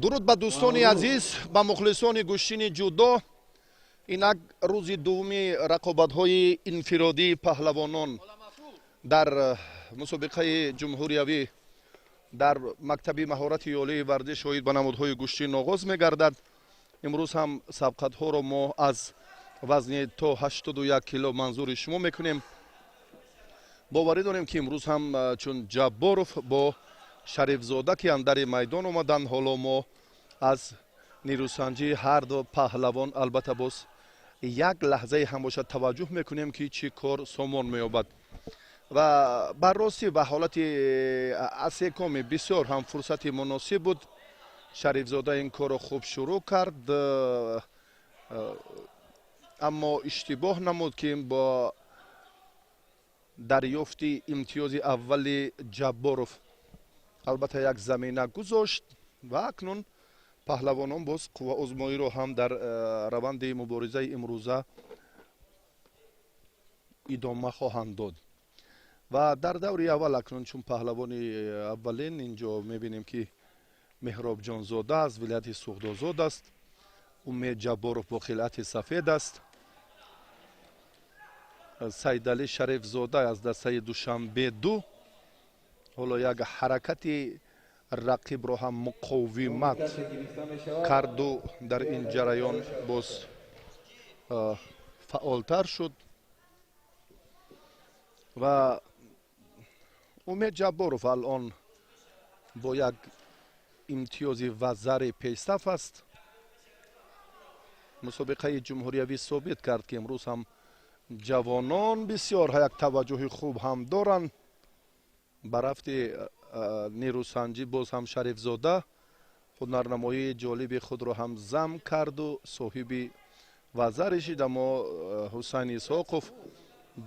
Дуруд ба дӯстони азиз, ба мухлисони гӯштини ҷудо. Инак рӯзи дуввуми рақобатҳои инфиродии паҳлавонон дар мусобиқаи ҷумҳуриявӣ дар мактаби маҳорати олии варзиш оид ба намудҳои гӯштин оғоз мегардад. Имрӯз ҳам сабқатҳоро мо аз вазни то 81 кило манзури шумо мекунем. Боварӣ дорем, ки имрӯз ҳам чун Ҷабборов бо Шарифзода, ки андари майдон омаданд, ҳоло мо аз нерӯсанҷии ҳарду паҳлавон албатта боз як лаҳзае ҳам бошад таваҷҷӯҳ мекунем, ки чӣ кор сомон меёбад. Ва барросӣ ба ҳолати асекоми бисёр ҳам фурсати муносиб буд. Шарифзода ин корро хуб шурӯъ кард, аммо иштибоҳ намуд, ки бо дарёфти имтиёзи аввали Ҷабборов албатта як замина гузошт. Ва акнун паҳлавонон боз қувваозмоиро ҳам дар раванди муборизаи имрӯза идома хоҳанд дод. Ва дар даври аввал акнун чун паҳлавони аввалин инҷо мебинем, ки Меҳробҷонзода аз вилояти Суғдозод аст. Умед Ҷабборов бо хилъати сафед аст. Сайдалӣ Шарифзода аз дастаи Душанбе ду ҳоло як ҳаракати рақибро ҳам муқовимат карду дар ин ҷараён боз фаъолтар шуд. Ва Умед Ҷабборов алон бо як имтиёзи вазари пешсаф аст. Мусобиқаи ҷумҳуриявӣ собит кард, ки имрӯз ҳам ҷавонон бисёр як таваҷҷӯҳи хуб ҳам доранд. Ба рафти нерӯсанҷӣ боз ҳам Шарифзода ҳунарнамоии ҷолиби худро ҳам зам карду соҳиби вазаре шид, аммо Ҳусайн Исҳоқов,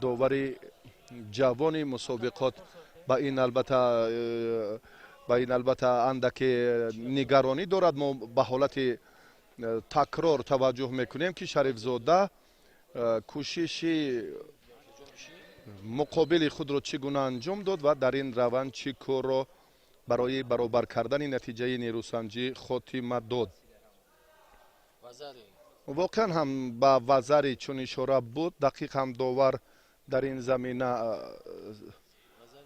довари ҷавони мусобиқот, ба ин албатта андаке нигаронӣ дорад. Мо ба ҳолати такрор таваҷҷӯҳ мекунем, ки Шарифзода кӯшиши муқобили худро чӣ гуна анҷом дод ва дар ин раванд чӣ корро барои баробар кардани натиҷаи нерӯсанҷӣ хотима дод. Воқеан ҳам ба вазари чун ишора буд, дақиқ ҳам довар дар ин замина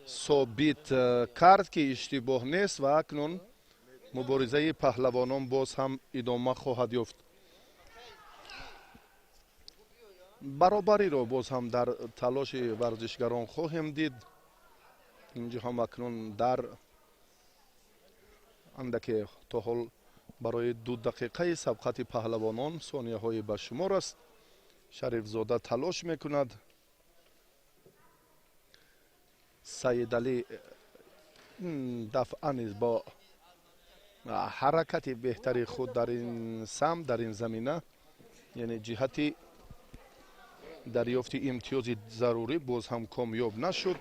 собит кард, ки иштибоҳ нест. Ва акнун муборизаи паҳлавонон боз ҳам идома хоҳад ёфт. Баробариро боз ҳам дар талоши варзишгарон хоҳем дид. Инҷо ҳам акнун дар андаке то ҳол барои 2 дақиқаи сабқати паҳлавонон сонияҳои ба шумор аст. Шарифзода талош мекунад. Саидалӣ дафъа низ бо ҳаракати беҳтари худ дар ин самт, дар ин замина, яъне ҷиҳати дарёфти имтиёзи зарурӣ боз ҳам комёб нашуд.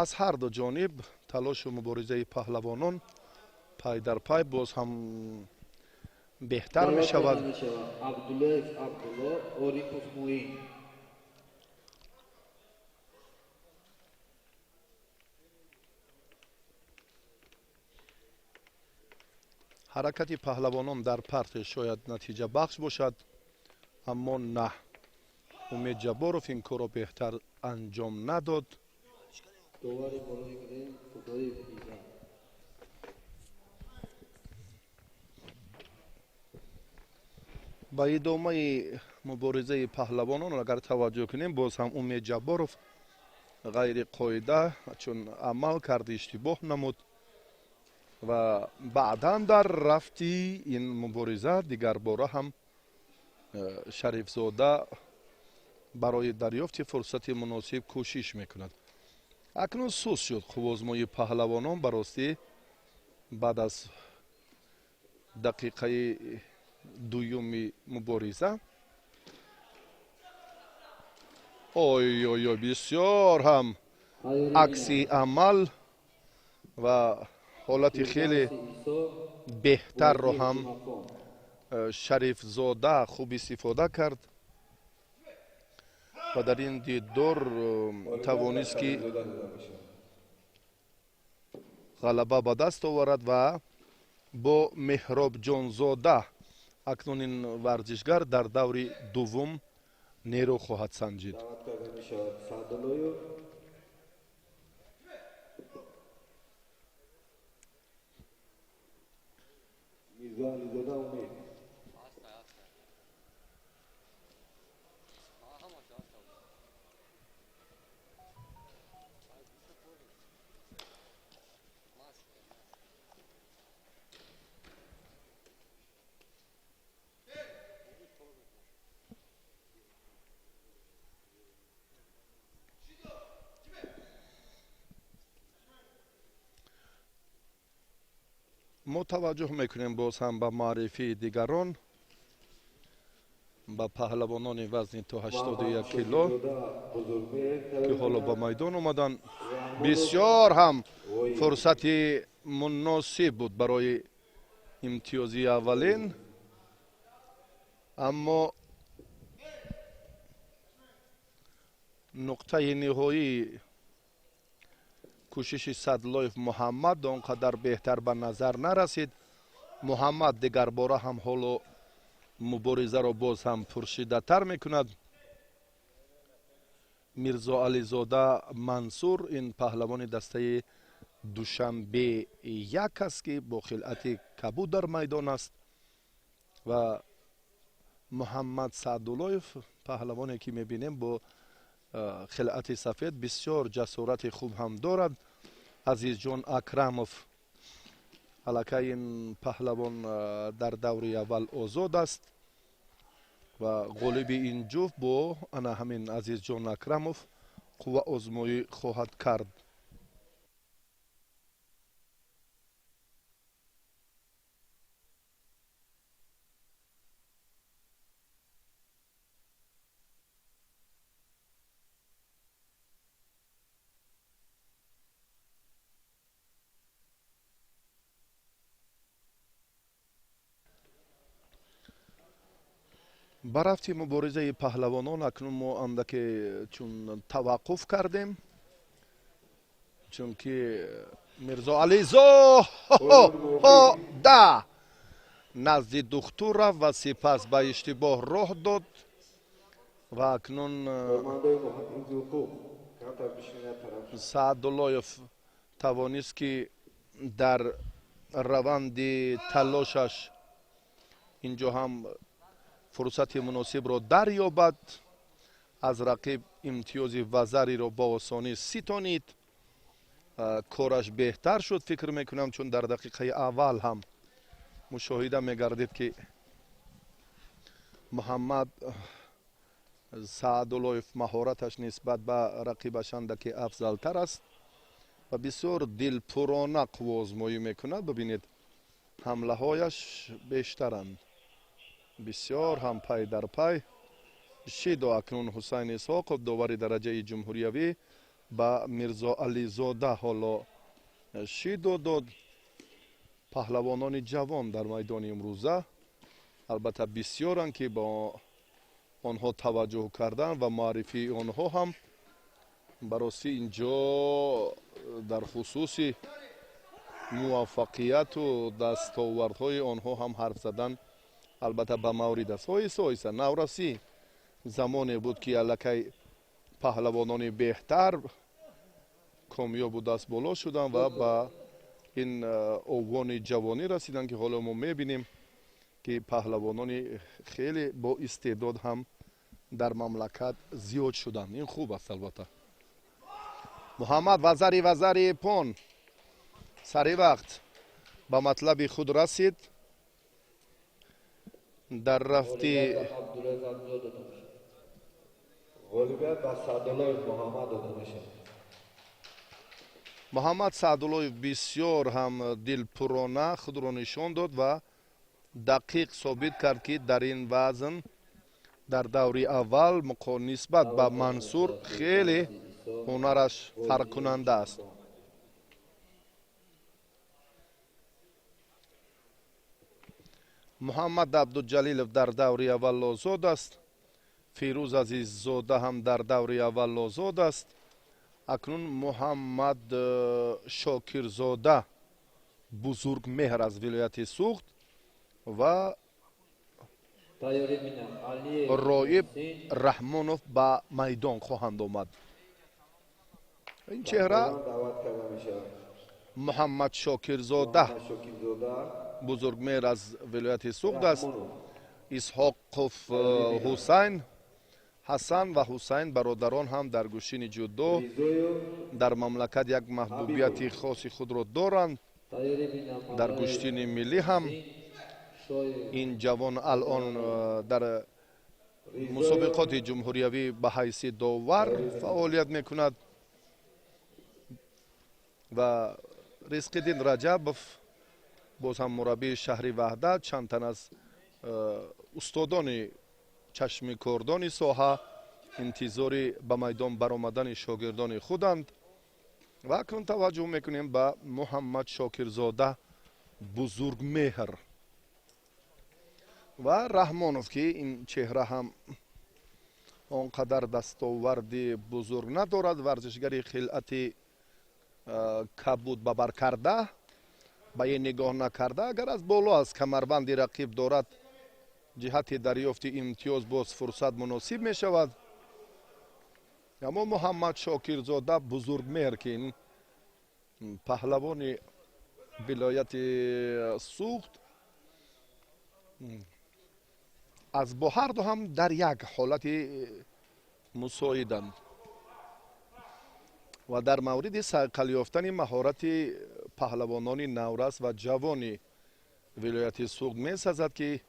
Аз ҳар ду ҷониб талошу муборизаи паҳлавонон пай дар пай боз ҳам беҳтар мешавад. Абдуллоев Абдулло, Орипов Муин. Ҳаракати паҳлавонон дар парте шояд натиҷабахш бошад, аммо на, Умед Ҷабборов ин корро беҳтар анҷом надод. Довари болои гирем Худоев Иззат. Ба идомаи муборизаи паҳлавонон агар таваҷҷӯҳ кунем, боз ҳам Умед Ҷабборов ғайриқоида чун амал кард, иштибоҳ намуд ва баъдан дар рафти ин мубориза дигарбора ҳам Шарифзода барои дарёфти фурсати муносиб кӯшиш мекунад. Акнун суст шуд қувваозмоии паҳлавонон. Ба ростӣ, баъд аз дақиқаи дуюми мубориза, ой ой ой, бисёр ҳам акси амал ва ҳолати хеле беҳтарро ҳам Шарифзода хуб истифода кард ва дар ин дидор тавонист, ки Ғалаба ба даст оварад ва бо Меҳробҷонзода акнун ин варзишгар дар даври дуввум нерӯ хоҳад санҷид. Даъват карда мешавад Саъдуллоев. Мирзо Ализода Умед. Мо таваҷҷӯҳ мекунем боз ҳам ба маърифии дигарон, ба паҳлавонони вазни то 81 кило, ки ҳоло ба майдон омаданд. Бисёр ҳам фурсати муносиб буд барои имтиёзи аввалин, аммо нуқтаи ниҳоии кӯшиши Садлоев Муҳаммад он қадар беҳтар ба назар нарасид. Муҳаммад дигарбора ҳам ҳоло муборизаро боз ҳам пуршиддаттар мекунад. Мирзоализода Мансур, ин паҳлавони дастаи Душанбе як аст, ки бо хилъати кабуд дар майдон аст, ва Муҳаммад Саъдуллоев, паҳлавоне ки мебинем бо хилъати сафед, бисёр ҷасорати хуб ҳам дорад. Азизҷон Акрамов, аллакай ин паҳлавон дар даври аввал озод аст ва ғолиби ин ҷуфт бо ана ҳамин Азизҷон Акрамов қувваозмоӣ хоҳад кард. Ба рафти муборизаи паҳлавонон акнун мо андаке чун таваққуф кардем, чунки Мирзоализода назди духтур рафт ва сипас ба иштибоҳ роҳ дод ва акнун Саъдуллоев тавонист, ки дар раванди талошаш инҷо ҳам фурсати муносибро дарёбад, аз рақиб имтиёзи вазариро ба осонӣ ситонид. Кораш беҳтар шуд, фикр мекунам, чун дар дақиқаи аввал ҳам мушоҳида мегардид, ки Муҳаммад Саъдуллоев маҳораташ нисбат ба рақибаш андаке афзалтар аст ва бисёр дилпурона қувваозмоӣ мекунад. Бибинед, ҳамлаҳояш бештаранд, бисёр ҳам пай дар пай. Шидо акнун Ҳусайн Исҳоқов, довари дараҷаи ҷумҳуриявӣ, ба Мирзоализода ҳоло шидо дод. Паҳлавонони ҷавон дар майдони имрӯза албатта бисёранд, ки ба онҳо таваҷҷӯҳ кардан ва муаррифии онҳо ҳам барости инҷо дар хусуси муваффақияту дастовардҳои онҳо ҳам ҳарф задан албатта ба маврид аст. Оҳиста оҳиста наврасӣ замоне буд, ки аллакай паҳлавонони беҳтар комёбу дастболо шуданд ва ба ин овони ҷавонӣ расиданд, ки ҳоло мо мебинем, ки паҳлавонони хеле бо истеъдод ҳам дар мамлакат зиёд шуданд. Ин хуб аст албатта. Муҳаммад вазари вазари пон сари вақт ба матлаби худ расид. Дар рафти Ғолибият ба Саъдуллоев Муҳаммад дода мешавад. Муҳаммад Саъдуллоев бисёр ҳам дилпурона худро нишон дод ва дақиқ собит кард, ки дар ин вазн дар даври аввал нисбат ба Мансур хеле ҳунараш фарқкунанда аст. Муҳаммад Абдуҷалилов дар даври аввал озод аст. Фирӯз Азиззода ҳам дар даври аввал озод аст. Акнун Муҳаммад Шокирзода Бузургмеҳр аз вилояти Суғд ва Роиб Раҳмонов ба майдон хоҳанд омад. Ин чеҳра Муҳаммад Шокирзода Бузургмеҳр аз вилояти Суғд аст. Исҳоқов Ҳусайн, Ҳасан ва Ҳусайн бародарон ҳам дар гӯштини ҷудо дар мамлакат як маҳбубияти хоси худро доранд. Дар гӯштини миллӣ ҳам ин ҷавон алон дар мусобиқоти ҷумҳуриявӣ ба ҳайси довар фаъолият мекунад ва Ризқиддин Раҷабов боз ҳам мураббии шаҳри Ваҳдат, чанд тан аз устодони чашмикордони соҳа интизори ба майдон баромадани шогирдони худанд. Ва акнун таваҷҷӯҳ мекунем ба Муҳаммад Шокирзода Бузургмеҳр ва Раҳмонов, ки ин чеҳра ҳам он қадар дастоварди бузург надорад. Варзишгари хилъати кабуд ба бар карда, ба ин нигоҳ накарда, агар аз боло аз камарбанди рақиб дорад, ҷиҳати дарёфти имтиёз боз фурсат муносиб мешавад. Аммо Муҳаммад Шокирзода Бузургмеҳр, ки ин паҳлавони вилояти Суғд, аз бо ҳарду ҳам дар як ҳолати мусоиданд ва дар мавриди сайқал ёфтани маҳорати паҳлавонони наврас ва ҷавони вилояти Суғд месазад, ки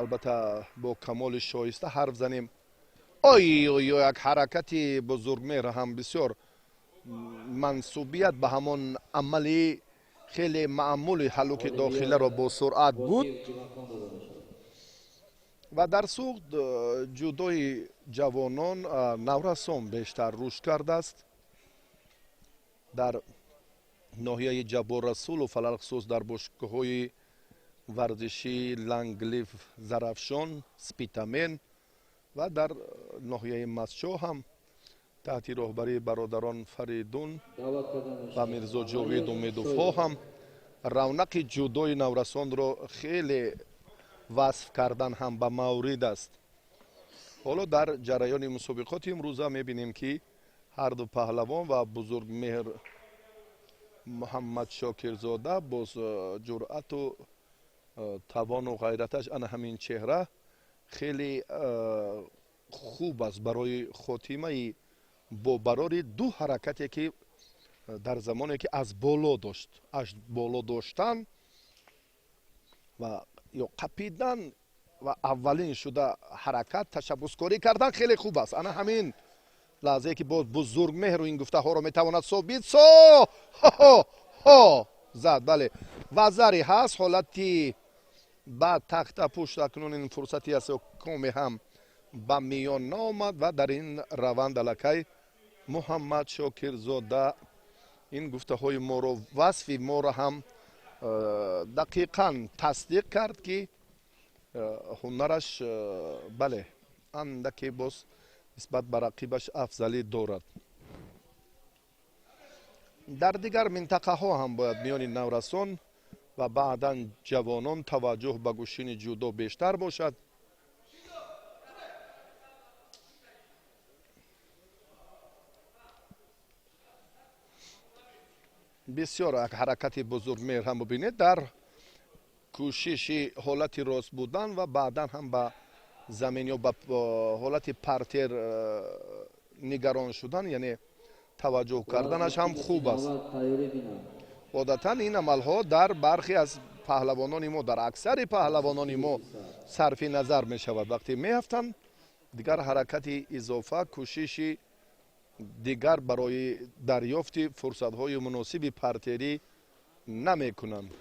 албатта бо камоли шоиста ҳарф занем. Ой ой, як ҳаракати Бузургмеҳр ҳам бисёр мансубият ба ҳамон амали хеле маъмули ҳалуки дохиларо бо суръат буд. Ва дар Суғд ҷудои ҷавонон, наврасон бештар рушд кардааст. Дар ноҳияи Ҷабборрасулов, алалхусус дар бошгоҳҳои варзишии Ланглиф, Зарафшон, Спитамен ва дар ноҳияи Мастчоҳ ҳам таҳти роҳбарии бародарон Фаридун ва Мирзо Ҷовид Умедовҳо ҳам равнақи ҷудои наврасонро хеле васф кардан ҳам ба маврид аст. Ҳоло дар ҷараёни мусобиқоти имрӯза мебинем, ки ҳарду паҳлавон ва Бузургмеҳр Муҳаммад Шокирзода боз ҷуръату тавону ғайраташ, ана ҳамин чеҳра хеле хуб аст барои хотимаи бо барори ду ҳаракате, ки дар замоне ки аз боло дошт, аз боло доштан ва ё қапидан ва аввалин шуда ҳаракат ташаббускорӣ кардан хеле хуб аст. Ана ҳамин лаҳзае ки боз Бузургмеҳру ин гуфтаҳоро метавонад собит со ҳо зад. Бале, вазаре ҳаст, ҳолати ба тахта пушт. Акнун ин фурсати аст, коме ҳам ба миён наомад ва дар ин раванд аллакай Муҳаммад Шокирзода ин гуфтаҳои моро, васфи моро ҳам дақиқан тасдиқ кард, ки ҳунараш, бале, андаке боз нисбат ба рақибаш афзалӣ дорад. Дар дигар минтақаҳо ҳам бояд миёни наврасон ва баъдан ҷавонон таваҷҷӯҳ ба гӯштини ҷудо бештар бошад. Бисёр ҳаракати Бузургмеҳр ҳам бубинед дар кӯшиши ҳолати рост будан ва баъдан ҳам ба замин ё ба ҳолати партер нигарон шудан, яъне таваҷҷӯҳ карданаш ҳам хуб аст. Одатан ин амалҳо дар бархе аз паҳлавонони мо, дар аксари паҳлавонони мо сарфи назар мешавад. Вақте меафтанд, дигар ҳаракати изофа, кӯшиши дигар барои дарёфти фурсатҳои муносиби партерӣ намекунанд.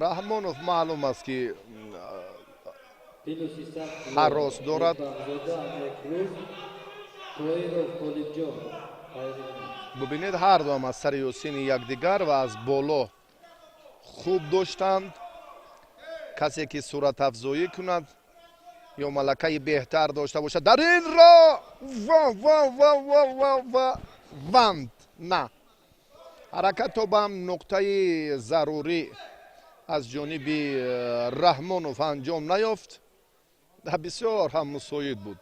Раҳмонов маълум аст, ки ҳарос дорад. Бубинед, ҳардуам аз сари ёсини якдигар ва аз боло хуб доштанд. Касе ки суратафзоӣ кунад, Ё малакаи беҳтар дошта бошад дар ин роҳ. Ва ва ва ва ва ва ванд на ҳаракат то ба нуқтаи зарурӣ аз ҷониби Раҳмонов анҷом наёфт. Бисёр ҳам мусоид буд.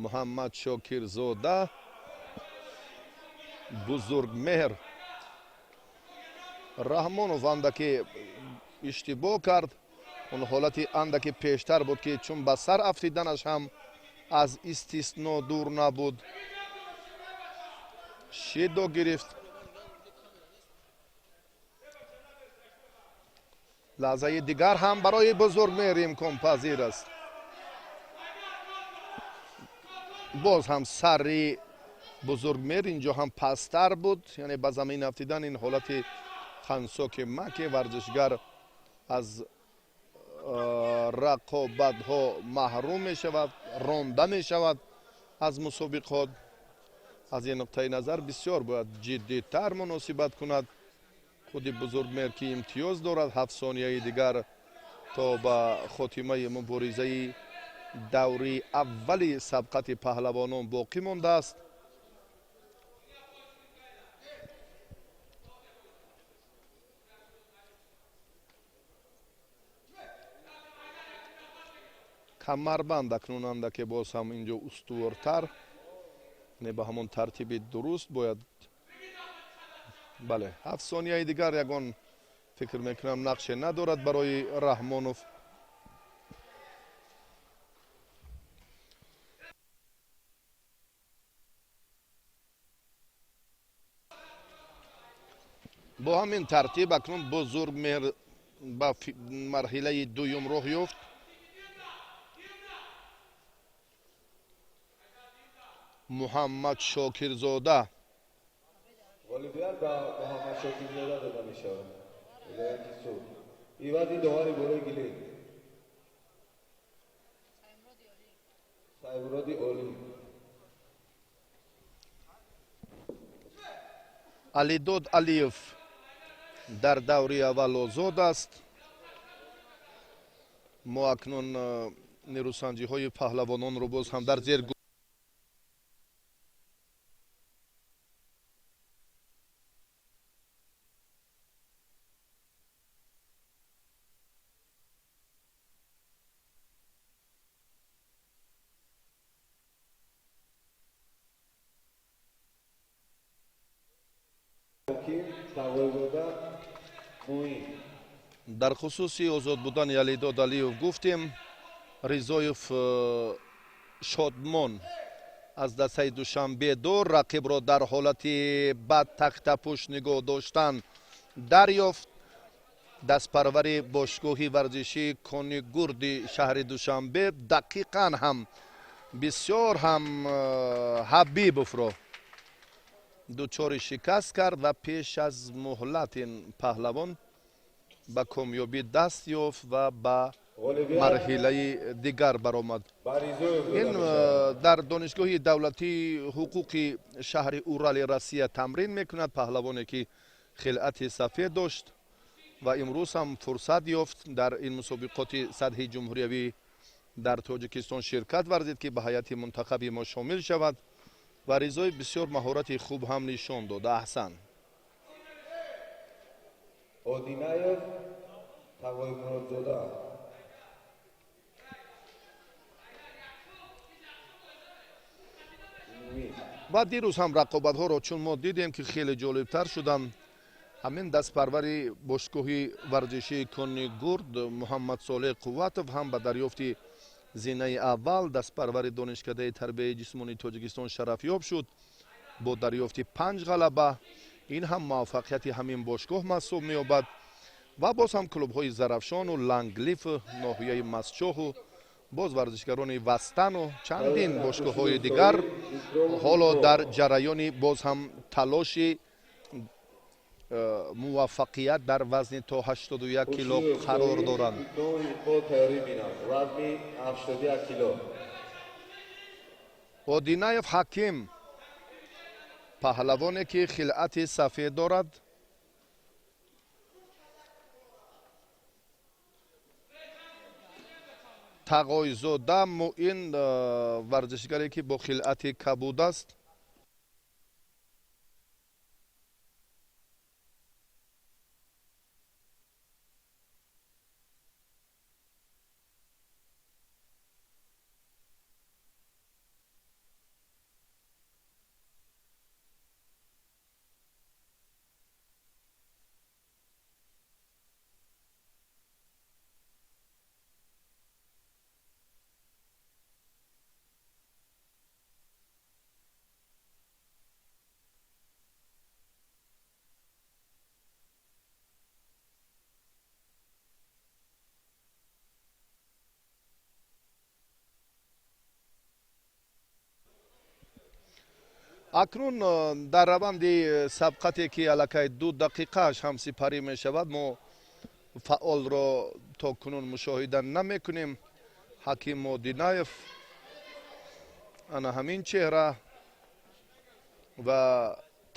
Муҳаммад Шокирзода Бузургмеҳр Раҳмонов андаке иштибоҳ кард. Он ҳолати андаке пештар буд, ки чун ба сар афтиданаш ҳам аз истисно дур набуд, шидо гирифт. Лаҳзаи дигар ҳам барои Бузургмеҳр имконпазир аст. Боз ҳам сари Бузургмеҳр инҷо ҳам пасттар буд, яъне ба замин афтидан ин ҳолати хансоки маке варзишгар аз рақобатҳо маҳрум мешавад, ронда мешавад аз мусобиқот. Аз ин нуқтаи назар бисёр бояд ҷиддитар муносибат кунад худи Бузургмеҳр, ки имтиёз дорад 7 сонияи дигар то ба хотимаи муборизаи даври аввали сабқати паҳлавонон боқӣ мондааст. Камарбанд акнун андаке боз ҳам инҷо устувортар, не ба ҳамон тартиби дуруст бояд. Бале, 7 сонияи дигар ягон фикр мекунам нақше надорад барои Раҳмонов. Бо ҳамин тартиб акнун Бузургмеҳр ба марҳилаи дуюм роҳ ёфт. Муҳаммад Шокирзода ғолибият ба Муҳаммад Шокирзода дода мешавад. Вилояти Суғд. Ивази довари болои гилем Саймуроди Олӣ. Алидод Алиев дар даври аввал озод аст. Мо акнун нерӯсанҷиҳои паҳлавононро боз ҳам дар зер дар хусуси озод будани Алидод Алиев гуфтем. Ризоев Шодмон аз дастаи Душанбе ду рақибро дар ҳолати бад тахтапӯш нигоҳ доштан дарёфт. Дастпарвари бошгоҳи варзишии Конигурди шаҳри Душанбе дақиқан ҳам бисёр ҳам Ҳабибовро дучори шикаст кард ва пеш аз муҳлат ин паҳлавон ба комёбӣ даст ёфт ва ба марҳилаи дигар баромад. Ин дар донишгоҳи давлатии ҳуқуқи шаҳри Урали Россия тамрин мекунад. Паҳлавоне ки хилъати сафед дошт ва имрӯз ҳам фурсат ёфт дар ин мусобиқоти сатҳи ҷумҳуриявӣ дар Тоҷикистон ширкат варзид, ки ба ҳайати мунтахаби мо шомил шавад ва Ризои бисёр маҳорати хуб ҳам нишон дод. Аҳсан. Одинаев Тағоймуродзода. Ва дирӯз ҳам рақобатҳоро чун мо дидем, ки хеле ҷолибтар шуданд, ҳамин дастпарвари бошгоҳи варзишии Конигурд Муҳаммад Солеҳ Қувватов ҳам ба дарёфти зинаи аввал дастпарвари донишкадаи тарбияи ҷисмонии Тоҷикистон шарафёб шуд бо дарёфти 5 ғалаба. Ин ҳам муваффақияти ҳамин бошгоҳ маҳсуб меёбад. Ва боз ҳам клубҳои Зарафшону Ланглиф, ноҳияи Масчоҳу, боз варзишгарони Вастану чандин бошгоҳҳои дигар ҳоло дар ҷараёни боз ҳам талоши муваффақият дар вазни то 81 кило қарор доранд. Одинаев Ҳаким, паҳлавоне ки хилъати сафед дорад, Тағойзода Муин, варзишгаре ки бо хилъати кабуд аст. Акнун дар раванди сабқате ки аллакай 2 дақиқааш ҳам сипарӣ мешавад, мо фаъолро то кунун мушоҳида намекунем. Ҳаким Одинаев ана ҳамин чеҳра ва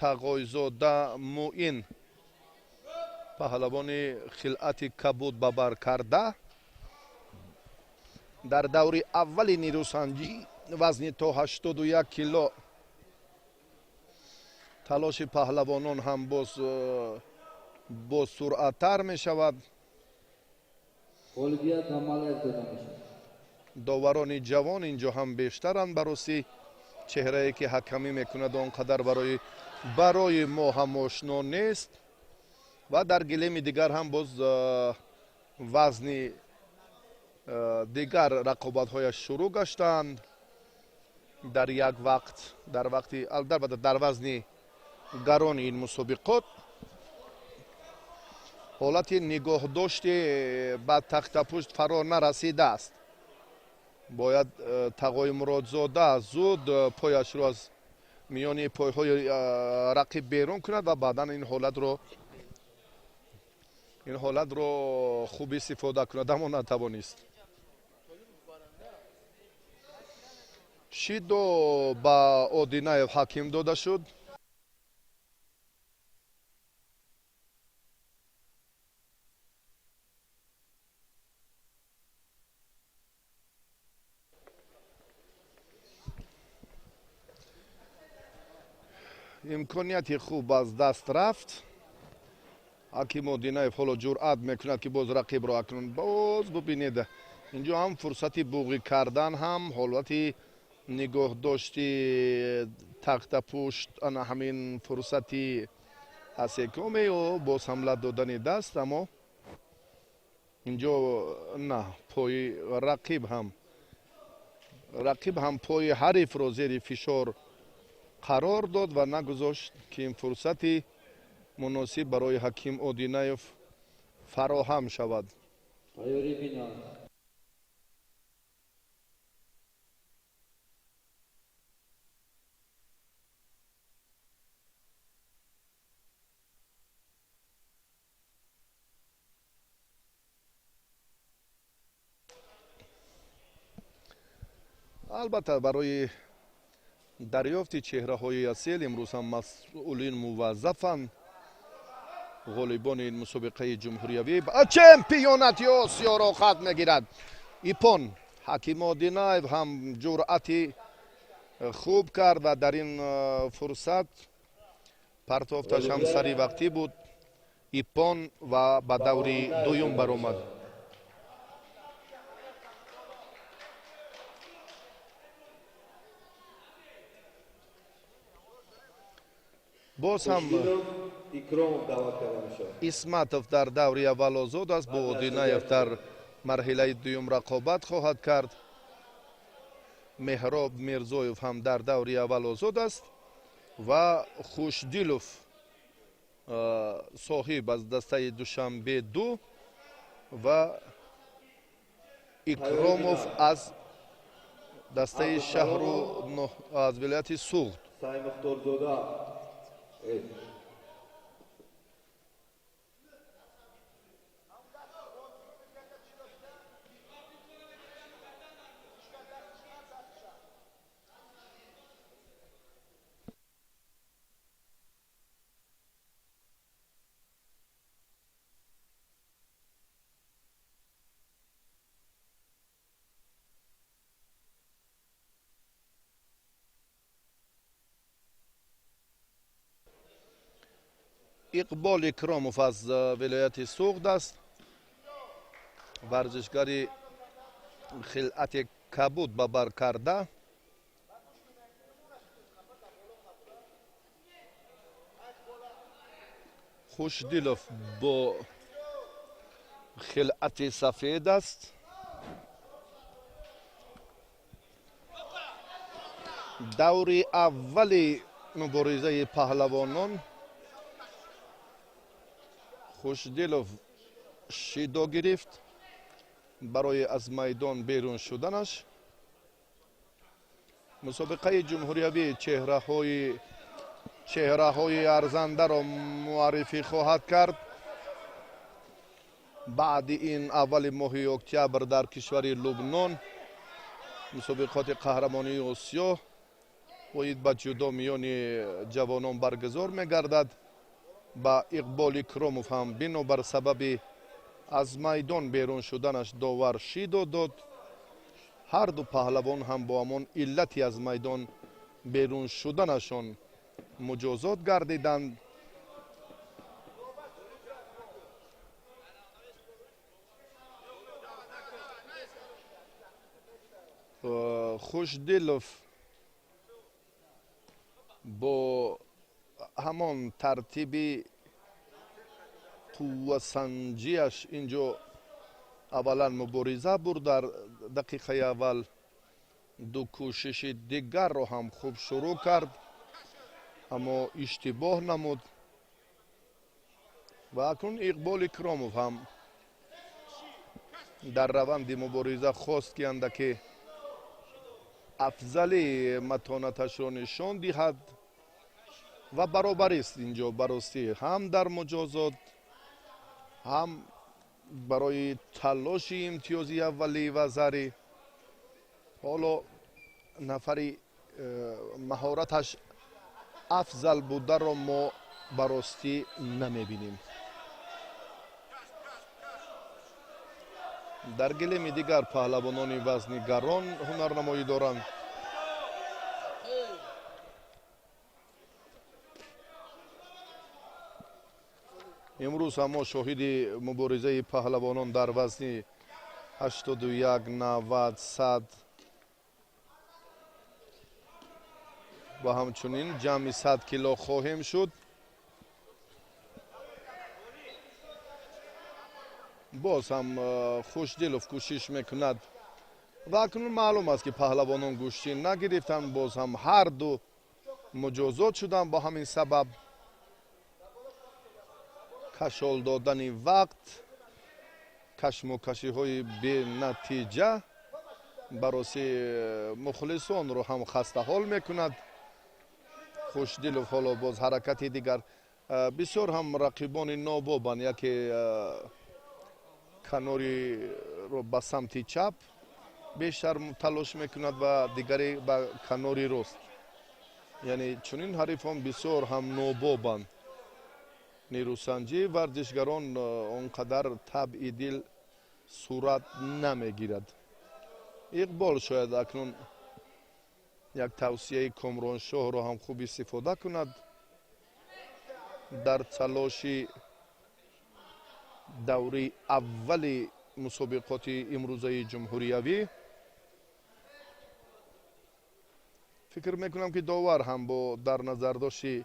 Тағойзода Муин, паҳлавони хилъати кабуд ба бар карда, дар даври аввали нерӯсанҷӣ вазни то 81 кило. Талоши паҳлавонон ҳам боз босуръаттар мешавад. Доварони ҷавон инҷо ҳам бештаранд. Баросӣ чеҳрае ки ҳакамӣ мекунад он қадар барои мо ҳам ошно нест ва дар гилеми дигар ҳам боз вазни дигар рақобатҳояш шурӯъ гаштанд. Дар як вақт, дар вақти албатта дар вазни гарони ин мусобиқот ҳолати нигоҳдошти ба тахтапушт фаро нарасидааст. Бояд Тағои Муродзода зуд пояшро аз миёни пойҳои рақиб берун кунад ва баъдан ин ҳолатро хуб истифода кунад, аммо натавонист. Шидо ба Одинаев ҳаким дода шуд. Имконияти хуб аз даст рафт. Ҳаким Одинаев ҳоло ҷуръат мекунад ки боз рақибро акнун боз бубинед. Инҷо ҳам фурсати буғӣ кардан, ҳам ҳолати нигоҳдошти тахтапушт, ана ҳамин фурсати асекоме ё боз ҳамла додани даст, аммо инҷо на пои рақиб ҳам пои ҳарифро зери фишор қарор дод ва нагузошт ки ин фурсати муносиб барои Ҳаким Одинаев фароҳам шавад. Албатта барои дарёфти чеҳраҳои асил имрӯз ҳам масъулин муваззафанд. Ғолибони ин мусобиқаи ҷумҳуриявӣ чемпионати Осиёро хат мегирад. Ипон Ҳаким Одинаев ҳам ҷуръати хуб кард ва дар ин фурсат партофташ ҳам сари вақтӣ буд. Ипон ва ба даври дуюм баромад. Боз ҳам Исматов дар даври аввал озод аст, бо Одинаев дар марҳилаи дуюм рақобат хоҳад кард. Меҳроб Мирзоев ҳам дар даври аввал озод аст ва Хушдилов соҳиб аз дастаи Душанбе 2 ва Икромов аз дастаи шаҳру аз вилояти Суғд. Иқбол Икромов аз вилояти Суғд аст. Варзишгари хилъати кабуд ба бар карда. Хушдилов бо хилъати сафед аст. Даври аввали муборизаи паҳлавонон Хушдилов шидо гирифт барои аз майдон берун шуданаш. Мусобиқаи ҷумҳуриявӣ чеҳраҳои арзандаро муаррифӣ хоҳад кард. Баъди ин аввали моҳи октябр дар кишвари Лубнон мусобиқоти қаҳрамонии Осиё оид ба ҷудо миёни ҷавонон баргузор мегардад. Ба Иқбол Икромов ҳам бинобар сабаби аз майдон берун шуданаш довар шидо дод. Ҳар ду паҳлавон ҳам бо ҳамон иллати аз майдон берун шуданашон муҷозот гардиданд. Хушдилов бо ҳамон тартиби қуввасанҷиаш инҷо аввалан мубориза бурд. Дар дақиқаи аввал ду кӯшиши дигарро ҳам хуб шурӯъ кард, аммо иштибоҳ намуд. Ва акнун Иқбол Икромов ҳам дар раванди мубориза хост, ки андаке афзали матонаташро нишон диҳад ва баробарист инҷо баростӣ ҳам дар муҷозот, ҳам барои талоши имтиёзи аввалӣ ва зарӣ. Ҳоло нафари маҳораташ афзал бударо мо баростӣ намебинем. Дар гилеми дигар паҳлавонони вазни гарон ҳунарнамоӣ доранд. Имрӯз ҳам мо шоҳиди муборизаи паҳлавонон дар вазни 81, 90, 100 ва ҳамчунин ҷамъи 100 кило хоҳем шуд. Боз ҳам Хушдилов кӯшиш мекунад ва акнун маълум аст, ки паҳлавонон гӯштӣ нагирифтанд. Боз ҳам ҳар ду муҷозот шуданд. Бо ҳамин сабаб кашол додани вақт, кашмокашиҳои бенатиҷа бароси мухлисонро ҳам хастаҳол мекунад. Хушдилов ҳоло боз ҳаракати дигар. Бисёр ҳам рақибони нобобанд. Яке канориро ба самти чап бештар талош мекунад ва дигаре ба канори рост. Яъне чунин ҳарифон бисёр ҳам нобобанд. Нерӯсанҷии варзишгарон он қадар табъи дил сурат намегирад. Иқбол шояд акнун як тавсияи Комроншоҳро ҳам хуб истифода кунад дар талоши даври аввали мусобиқоти имрӯзаи ҷумҳуриявӣ. Фикр мекунам, ки довар ҳам бо дар назардошти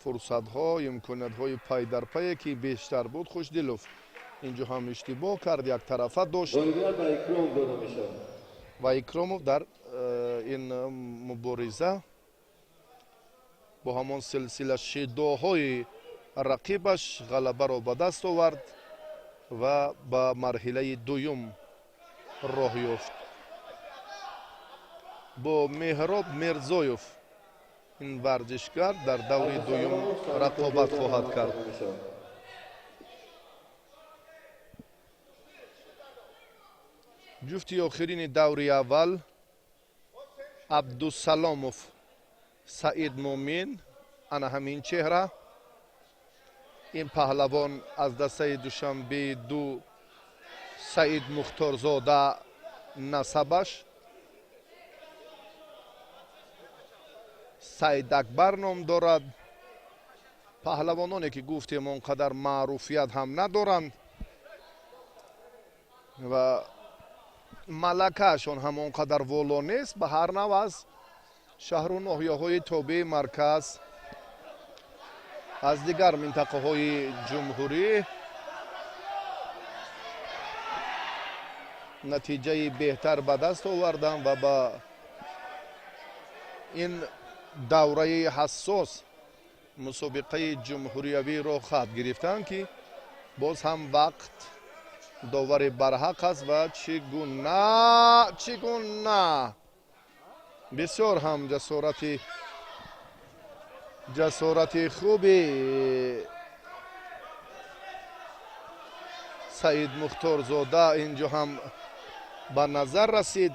фурсатҳо, имкониятҳои пайдарпае, ки бештар буд, Хушдилов инҷо ҳам иштибоҳ кард, яктарафа дошт ва Икромов дар ин мубориза бо ҳамон силсила шидоҳои рақибаш ғалабаро ба даст овард ва ба марҳилаи дуюм роҳ ёфт. Бо Меҳроб Мирзоев ин варзишгар дар даври дуюм рақобат хоҳад кард. Ҷуфти охирини даври аввал Абдусаломов Саид Мумин, ана ҳамин чеҳра. Ин паҳлавон аз дастаи Душанбеи ду Саид Мухторзода насабаш, Саид Акбар ном дорад. Паҳлавононе ки гуфтем, он қадар маъруфият ҳам надоранд ва малакаашон ҳам он қадар воло нест. Ба ҳар нав аз шаҳру ноҳияҳои тобеи марказ, аз дигар минтақаҳои ҷумҳурӣ натиҷаи беҳтар ба даст оварданд ва ба ин давраи ҳассос мусобиқаи ҷумҳуриявиро хат гирифтанд, ки боз ҳам вақт довари барҳақ аст. Ва чӣ гуна бисёр ҳам ҷасорати хуби Саид Мухторзода инҷо ҳам ба назар расид.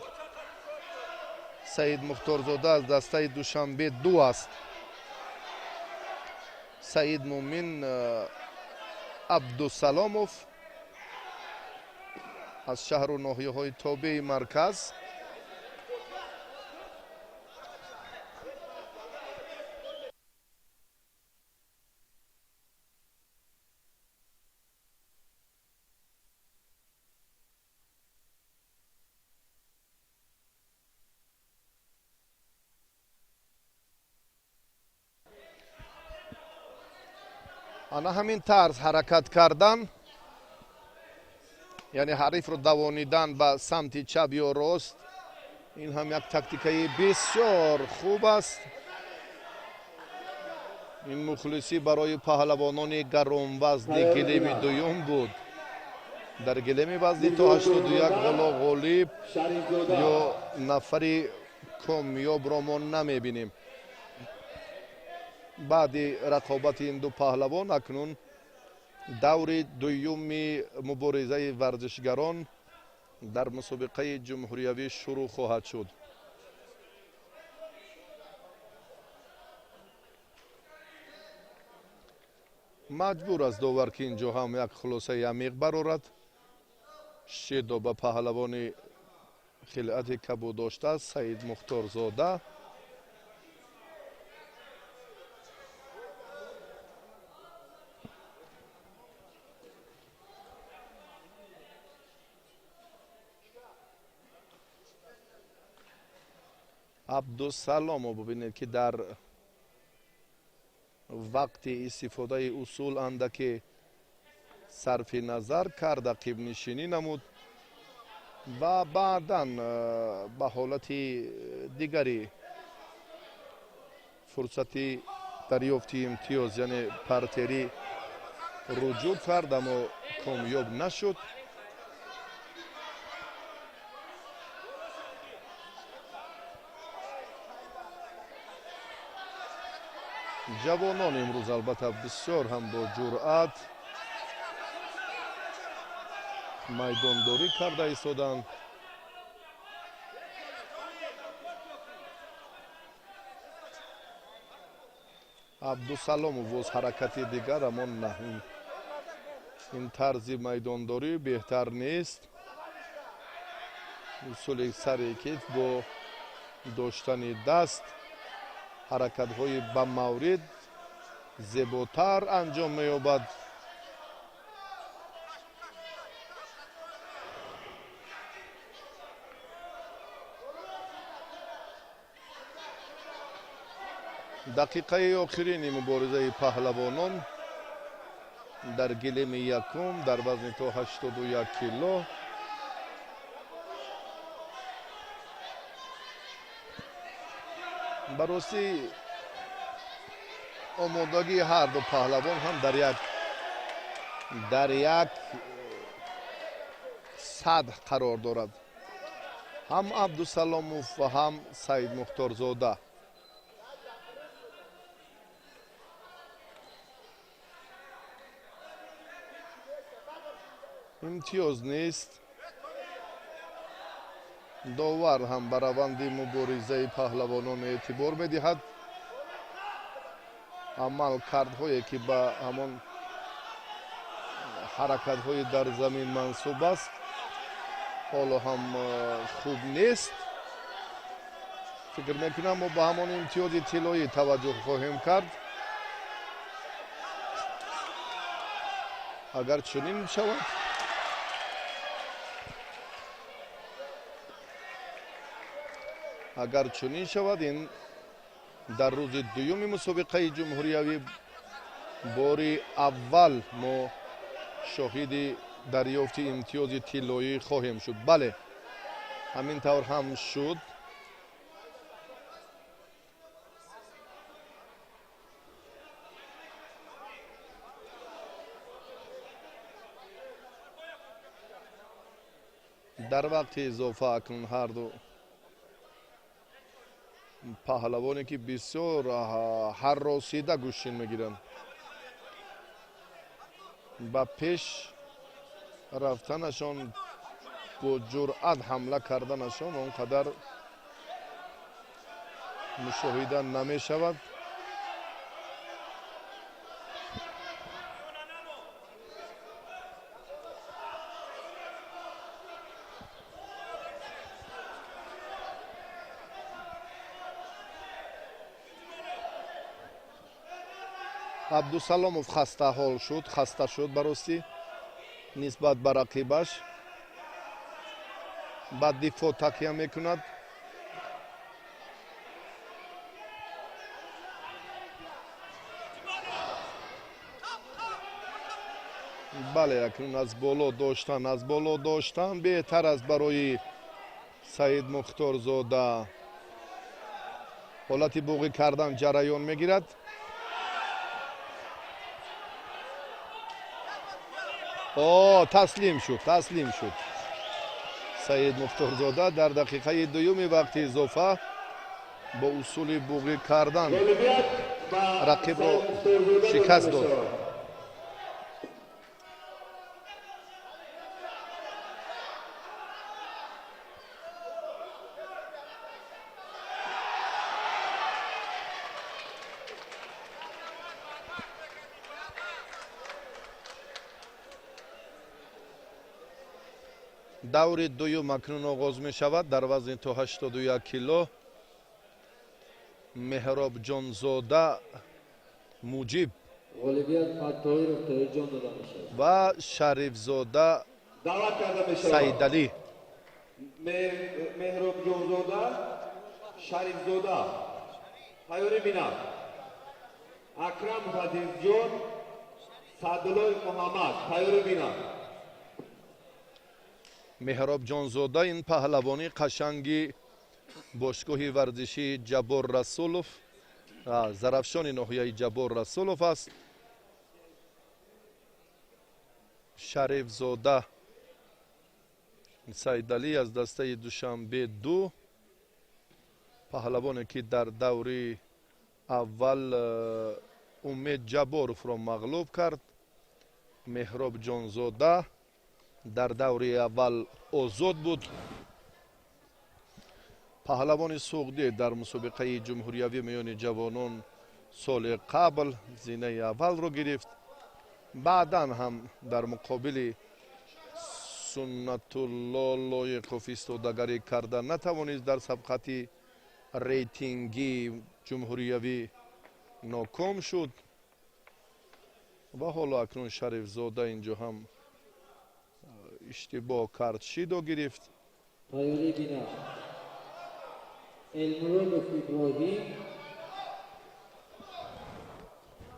Саид Мухторзода аз дастаи Душанбе 2 аст. Саид Мумин Абдусаломов аз шаҳру ноҳияҳои тобеи марказ. Ана ҳамин тарз ҳаракат кардан, яъне ҳарифро давонидан ба самти чап ё рост, ин ҳам як тактикаи бисёр хуб аст. Ин мухлисӣ барои паҳлавонони гаронвазни гилеми дуюм буд. Дар гилеми вазни то 81 ҳоло ғолиб ё нафари комёбро мо намебинем. Баъди рақобати ин ду паҳлавон акнун даври дуюми муборизаи варзишгарон дар мусобиқаи ҷумҳуриявӣ шурӯъ хоҳад шуд. Маҷбур аст довар, ки инҷо ҳам як хулосаи амиқ барорад. Шидо ба паҳлавони хилъати кабуд доштааст Саид Мухторзода. Абдусаломов бубинед, ки дар вақти истифодаи усул андаке сарфи назар кард, ақибнишинӣ намуд ва баъдан ба ҳолати дигари фурсати дарёфти имтиёз, яъне партерӣ, руҷӯъ кард, аммо комёб нашуд. Ҷавонон имрӯз албатта бисёр ҳам бо ҷуръат майдондорӣ карда истоданд. Абдусаломов боз ҳаракати дигар, аммо на, ин тарзи майдондорӣ беҳтар нест. Усули сари китф бо доштани даст ҳаракатҳои ба маврид зеботар анҷом меёбад. Дақиқаи охирини муборизаи паҳлавонон дар гилеми якум дар вазни то 81 кило. Ба ростӣ омодагии ҳар ду паҳлавон ҳам дар як сатҳ қарор дорад, ҳам Абдусаломов ва ҳам Саид Мухторзода. Имтиёз нест. Довар ҳам ба раванди муборизаи паҳлавонон эътибор медиҳад. Амалкардҳое ки ба ҳамон ҳаракатҳои дар замин мансуб аст, ҳоло ҳам хуб нест. Фикр мекунам мо ба ҳамон имтиёзи тиллоӣ таваҷҷӯҳ хоҳем кард. Агар чунин шавад, агар чунин шавад, ин дар рӯзи дуюми мусобиқаи ҷумҳуриявӣ бори аввал мо шоҳиди дарёфти имтиёзи тиллоӣ хоҳем шуд. Бале, ҳамин тавр ҳам шуд. Дар вақти изофа акнун ҳарду паҳлавоне ки бисёр ҳарросида гӯштин мегиранд, ба пеш рафтанашон, бо ҷуръат ҳамла карданашон он қадар мушоҳида намешавад. Абдусаломов хастаҳол шуд, хаста шуд баростӣ нисбат ба рақибаш, ба дифоъ такя мекунад. Бале, акнун аз боло доштан, аз боло доштан беҳтар аст барои Саид Мухторзода. Ҳолати буғӣ кардан ҷараён мегирад. О, таслим шуд, таслим шуд. Саид Мухторзода дар дақиқаи дуюми вақти изофа бо усули буғӣ кардан рақибро шикаст дод. Даври дуюм акнун оғоз мешавад дар вазни то 81 кило. Меҳробҷонзода Муҷиб ва Шарифзода Саидалӣ. Меҳробҷонзода Шарифзода тайёрӣ бинад. Акрам Азизҷон Саъдуллои Муҳаммад тайёрӣ бинад. Меҳробҷонзода ин паҳлавони қашанги бошгоҳи варзишии Ҷаббор Расулов, Зарафшони ноҳияи Ҷаббор Расулов аст. Шарифзода Саидалӣ аз дастаи Душанбе 2, паҳлавоне ки дар даври аввал Умед Ҷабборовро мағлуб кард. Меҳробҷонзода дар даври аввал озод буд. Паҳлавони суғдӣ дар мусобиқаи ҷумҳуриявӣ миёни ҷавонон соли қабл зинаи аввалро гирифт. Баъдан ҳам дар муқобили Суннатулло Лоиқов истодагарӣ карда натавонист, дар сабқати рейтингии ҷумҳуриявӣ ноком шуд ва ҳоло акнун Шарифзода инҷо ҳам иштибоҳ кард, шидо гирифт. Тайёрӣ бинад. Элмуродов Иброҳим,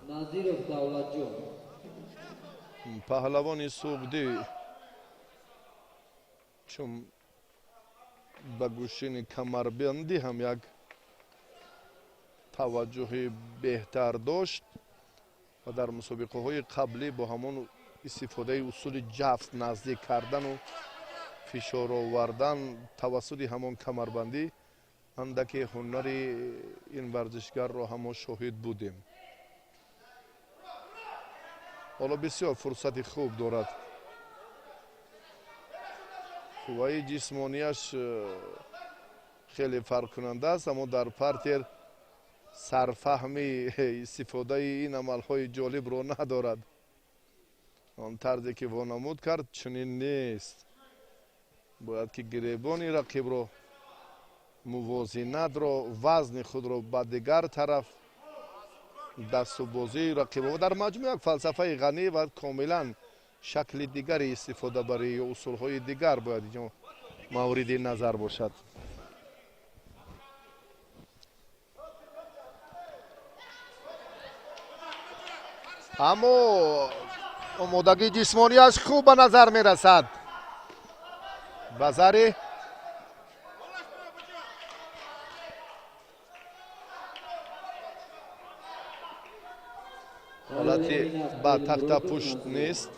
Назиров Давлатҷон. Паҳлавони суғдӣ чун ба гӯшини камарбандӣ ҳам як таваҷҷӯҳи беҳтар дошт ва дар мусобиқаҳои қаблӣ бо ҳамон истифодаи усули ҷафт наздик кардану фишор овардан тавассути ҳамон камарбандӣ андаке ҳунари ин варзишгарро ҳамо шоҳид будем. Ҳоло бисёр фурсати хуб дорад. Қувваи ҷисмонияш хеле фарқкунанда аст, аммо дар партер сарфаҳми истифодаи ин амалҳои ҷолибро надорад. Он тарзе ки вонамуд кард чунин нест. Бояд ки гиребони рақибро, мувозинатро, вазни худро ба дигар тараф, дасту бозии рақибро дар маҷмӯъ як фалсафаи ғанӣ ва комилан Шакли дигари истифодабарӣ ё усулҳои дигар бояд инҷо мавриди назар бошад. Аммо омодагии ҷисмонияш хуб ба назар мерасад. Базари ҳолати ба тахтапушт нест.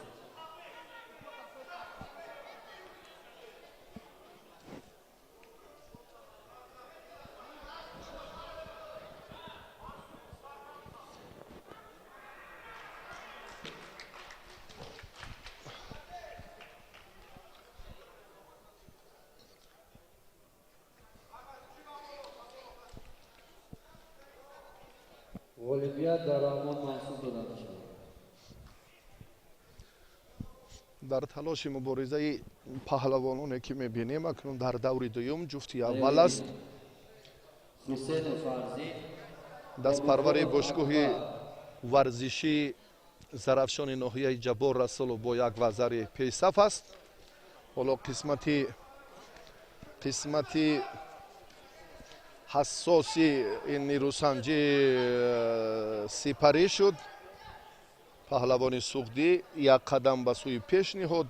Ғолибият дар Раҳмон Мансур дода мешавад. Дар талоши муборизаи паҳлавононе ки мебинем, акнун дар даври дуюм ҷуфти аввал аст. Ҳусейнов Фарзин, дастпарвари бошгоҳи варзишии Зарафшони ноҳияи Ҷаббор Расулов бо як вазари пешсаф аст. Ҳоло қисмати ҳассоси ин нерӯсанҷӣ сипарӣ шуд. Паҳлавони суғдӣ як қадам ба сӯи пеш ниҳод.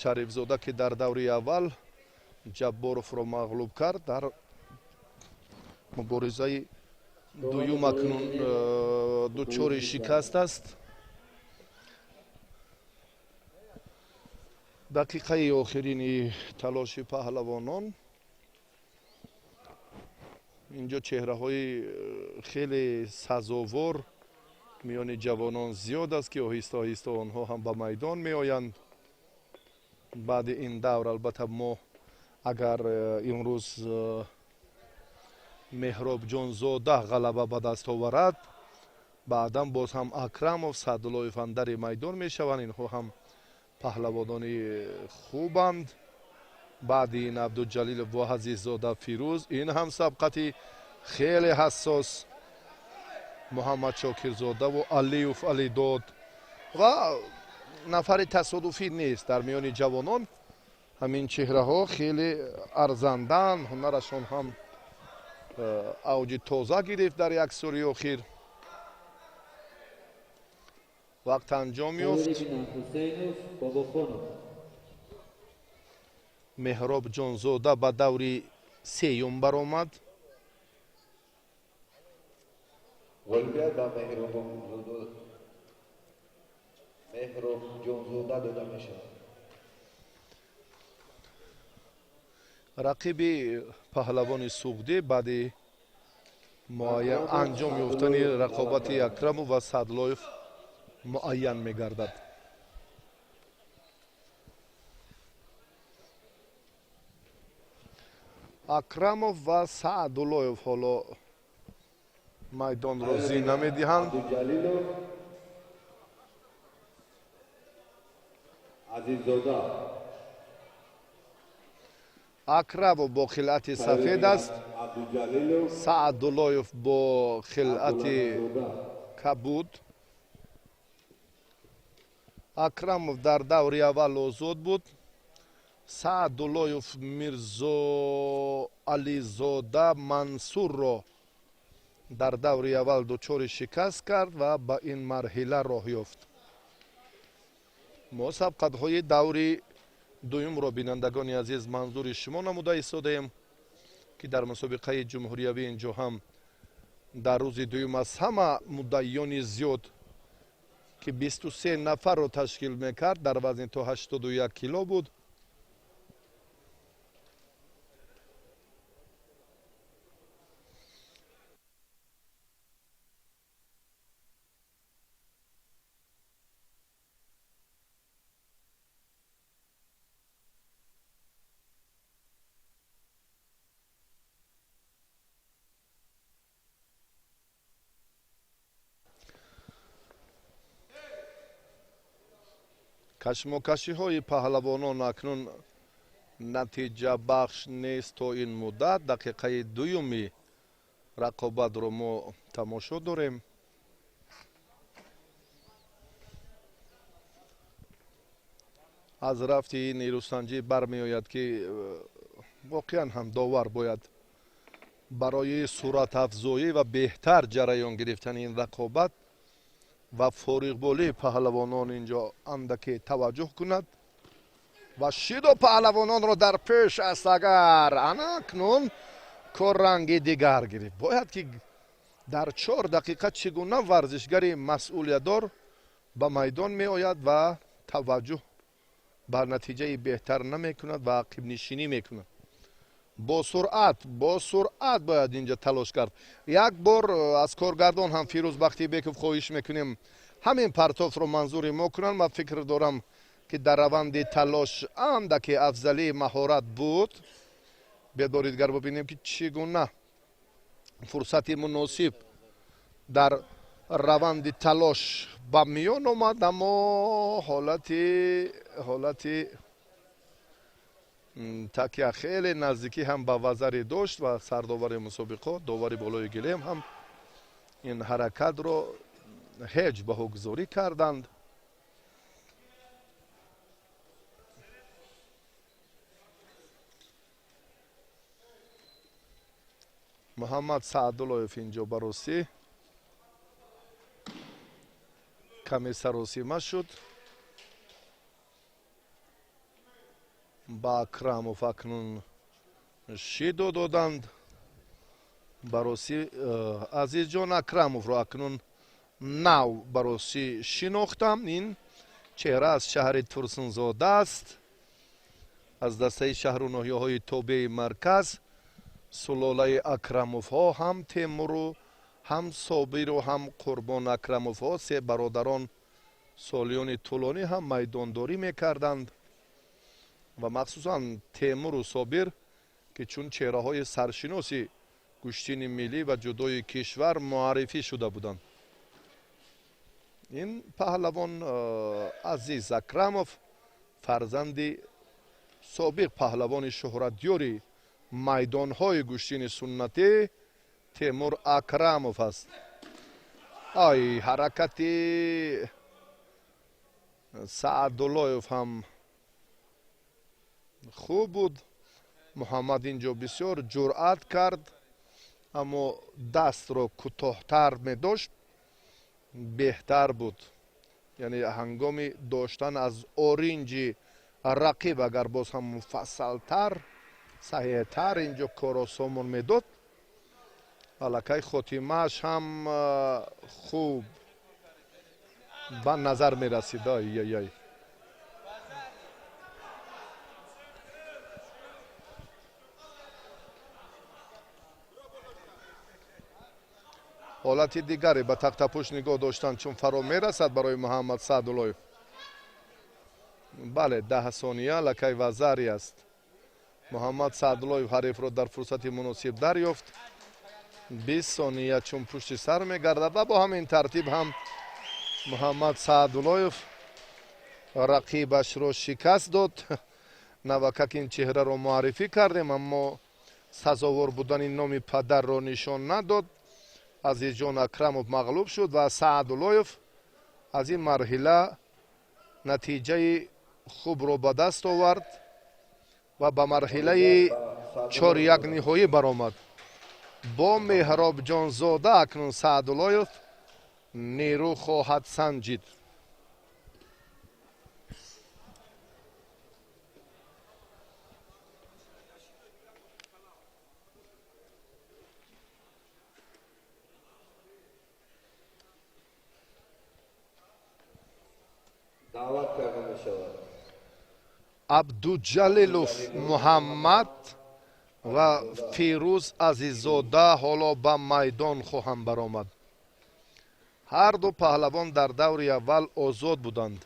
Шарифзода, ки дар даври аввал Ҷабборовро мағлуб кард, дар муборизаи дуюм акнун дучори шикаст аст. Дақиқаи охирини талоши паҳлавонон. Инҷо чеҳраҳои хеле сазовор миёни ҷавонон зиёд аст, ки оҳиста оҳиста онҳо ҳам ба майдон меоянд. Баъди ин давр албатта мо агар имрӯз Меҳробҷонзода ғалаба ба даст оварад, баъдан боз ҳам Акрамов, Саъдуллоев андари майдон мешаванд. Инҳо ҳам паҳлавонони хубанд. Баъди ин Абдуҷалилов ва Азиззода Фирӯз, ин ҳам сабқати хеле ҳассос. Муҳаммад Шокирзодаву Алиев Алидод ва нафари тасодуфӣ нест дар миёни ҷавонон. Ҳамин чеҳраҳо хеле арзанданд, ҳунарашон ҳам авҷи тоза гирифт дар як соли охир. Вақт анҷом ёфт. Меҳробҷонзода ба даври сеюм баромад. Ғолибият ба Меҳробҷонзода дода мешавад. Рақиби паҳлавони суғдӣ баъди муайян анҷом ёфтани рақобати Акрамов ва Саъдуллоев муайян мегардад. Акрамов ва Саъдуллоев ҳоло майдонро зина медиҳанд. Азиззода. Акрамов бо хилъати сафед аст, Саъдуллоев бо хилъати кабуд. Акрамов дар даври аввал озод буд. Саъдуллоев Мирзоализода Мансурро дар даври аввал дучори шикаст кард ва ба ин марҳила роҳ ёфт. Мо сабқатҳои даври дуюмро, бинандагони азиз, манзури шумо намуда истодаем, ки дар мусобиқаи ҷумҳуриявӣ инҷо ҳам дар рӯзи дуюм аз ҳама муддаиёни зиёд, ки 23 нафарро ташкил мекард, дар вазни то 81 кило буд. Кашмокашиҳои паҳлавонон акнун натиҷабахш нест то ин муддат. Дақиқаи дуюми рақобатро мо тамошо дорем. Аз рафти нерӯсанҷӣ бармеояд, ки воқеан ҳам довар бояд барои суратафзоӣ ва беҳтар ҷараён гирифтани ин рақобат ва фориғболии паҳлавонон инҷо андаке таваҷҷӯҳ кунад ва шидо паҳлавононро дар пеш аст. Агар ана акнун кор ранги дигар гирифт, бояд ки дар 4 дақиқа чӣ гуна варзишгари масъулиятдор ба майдон меояд ва таваҷҷӯҳ бар натиҷаи беҳтар намекунад ва ақибнишинӣ мекунад. Бо суръат бояд инҷа талош кард. Як бор аз коргардон ҳам Фирӯз Бахтибеков хоҳиш мекунем ҳамин партофро манзури мо кунанд. Ман фикр дорам, ки дар раванди талош андаке афзалии маҳорат буд. Бедорид гар бибинем, ки чӣ гуна фурсати муносиб дар раванди талош ба миён омад, аммо ҳолати такя хеле наздикӣ ҳам ба вазаре дошт ва сардовари мусобиқот, довари болои гилем ҳам ин ҳаракатро ҳеҷ баҳогузорӣ карданд. Муҳаммад Саъдуллоев инҷо баросӣ каме саросима шуд. Ба Акрамов акнун шидо доданд. Баросӣ Азизҷон Акрамовро акнун нав баросӣ шинохтам. Ин чеҳра аз шаҳри Турсунзода аст, аз дастаи шаҳру ноҳияҳои тобеи марказ. Сулолаи Акрамовҳо, ҳам Темуру, ҳам Собиру, ҳам Қурбон Акрамовҳо, се бародарон солиёни тӯлонӣ ҳам майдондорӣ мекарданд ва махсусан Темуру Собир, ки чун чеҳраҳои саршиноси гӯштини миллӣ ва ҷудои кишвар муаррифӣ шуда буданд. Ин паҳлавон Азиз Акрамов фарзанди собиқ паҳлавони шӯҳратёри майдонҳои гӯштини суннатӣ Темур Акрамов аст. Ай, ҳаракати Саъдуллоев ҳам хуб буд. Муҳаммад инҷо бисёр ҷуръат кард, аммо дастро кӯтоҳтар медошт, беҳтар буд. Яъне ҳангоми доштан аз оринҷи рақиб агар боз ҳам муфассалтар, саҳеҳтар инҷо корро сомон медод, аллакай хотимааш ҳам хуб ба назар мерасид. Ай-ай-ай. Ҳолати дигаре ба тахтапӯш нигоҳ доштан чун фаро мерасад барои Муҳаммад Саъдуллоев. Бале, 10 сония аллакай вазари аст. Муҳаммад Саъдуллоев ҳарифро дар фурсати муносиб дарёфт. 20 сония чун пушти сар мегардад ва бо ҳамин тартиб ҳам Муҳаммад Саъдуллоев рақибашро шикаст дод. Навакак ин чеҳраро муаррифӣ кардем, аммо сазовор будани номи падарро нишон надод. Азизҷон Акрамов мағлуб шуд ва Саъдуллоев аз ин марҳила натиҷаи хубро ба даст овард ва ба марҳилаи 4-1 ниҳоӣ баромад. Бо Меҳробҷонзода акнун Саъдуллоев нерӯ хоҳад санҷид. Даъват карда мешавад Абдуҷалилов Муҳаммад ва Фирӯз Азиззода ҳоло ба майдон хоҳанд баромад. Ҳар ду паҳлавон дар даври аввал озод буданд.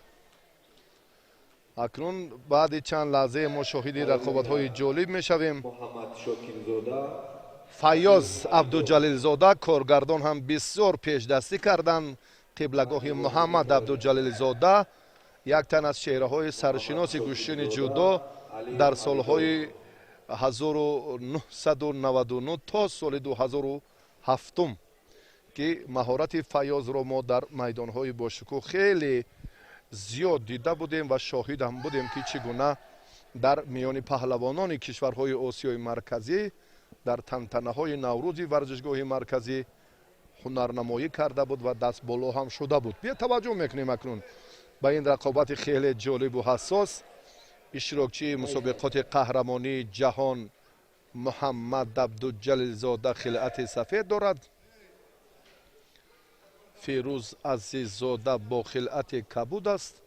Акнун баъди чанд лаҳзае мо шоҳиди рақобатҳои ҷолиб мешавем. Файёз Абдуҷалилзода коргардон ҳам бисёр пешдастӣ карданд. Қиблагоҳи Муҳаммад Абдуҷалилзода як тан аз чеҳраҳои саршиноси гӯштини ҷудо дар солҳои 1999 то соли 2007, ки маҳорати Файёзро мо дар майдонҳои бошукӯҳ хеле Зиёд дида будем ва шоҳид ҳам будем, ки чӣ гуна дар миёни паҳлавонони кишварҳои Осиёи Марказӣ дар тантанаҳои Наврӯзи варзишгоҳи марказӣ ҳунарнамоӣ карда буд ва даст боло ҳам шуда буд. Бия, таваҷҷӯҳ мекунем акнун ба ин рақобати хеле ҷолибу ҳассос. Иштирокчии мусобиқоти қаҳрамонии ҷаҳон Муҳаммад Абдуҷалилзода хилъати сафед дорад, Фирӯз Азиззода бо хилъати кабуд аст.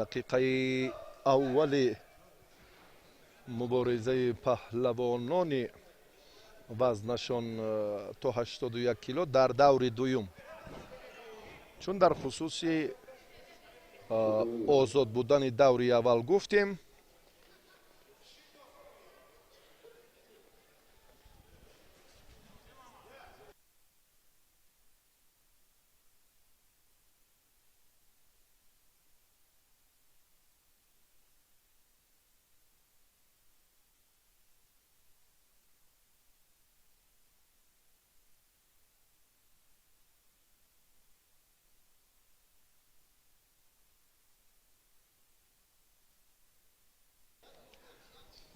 Дақиқаи аввали муборизаи паҳлавонони вазнашон то 81 кило дар даври дуюм, чун дар хусуси озод будани даври аввал гуфтем.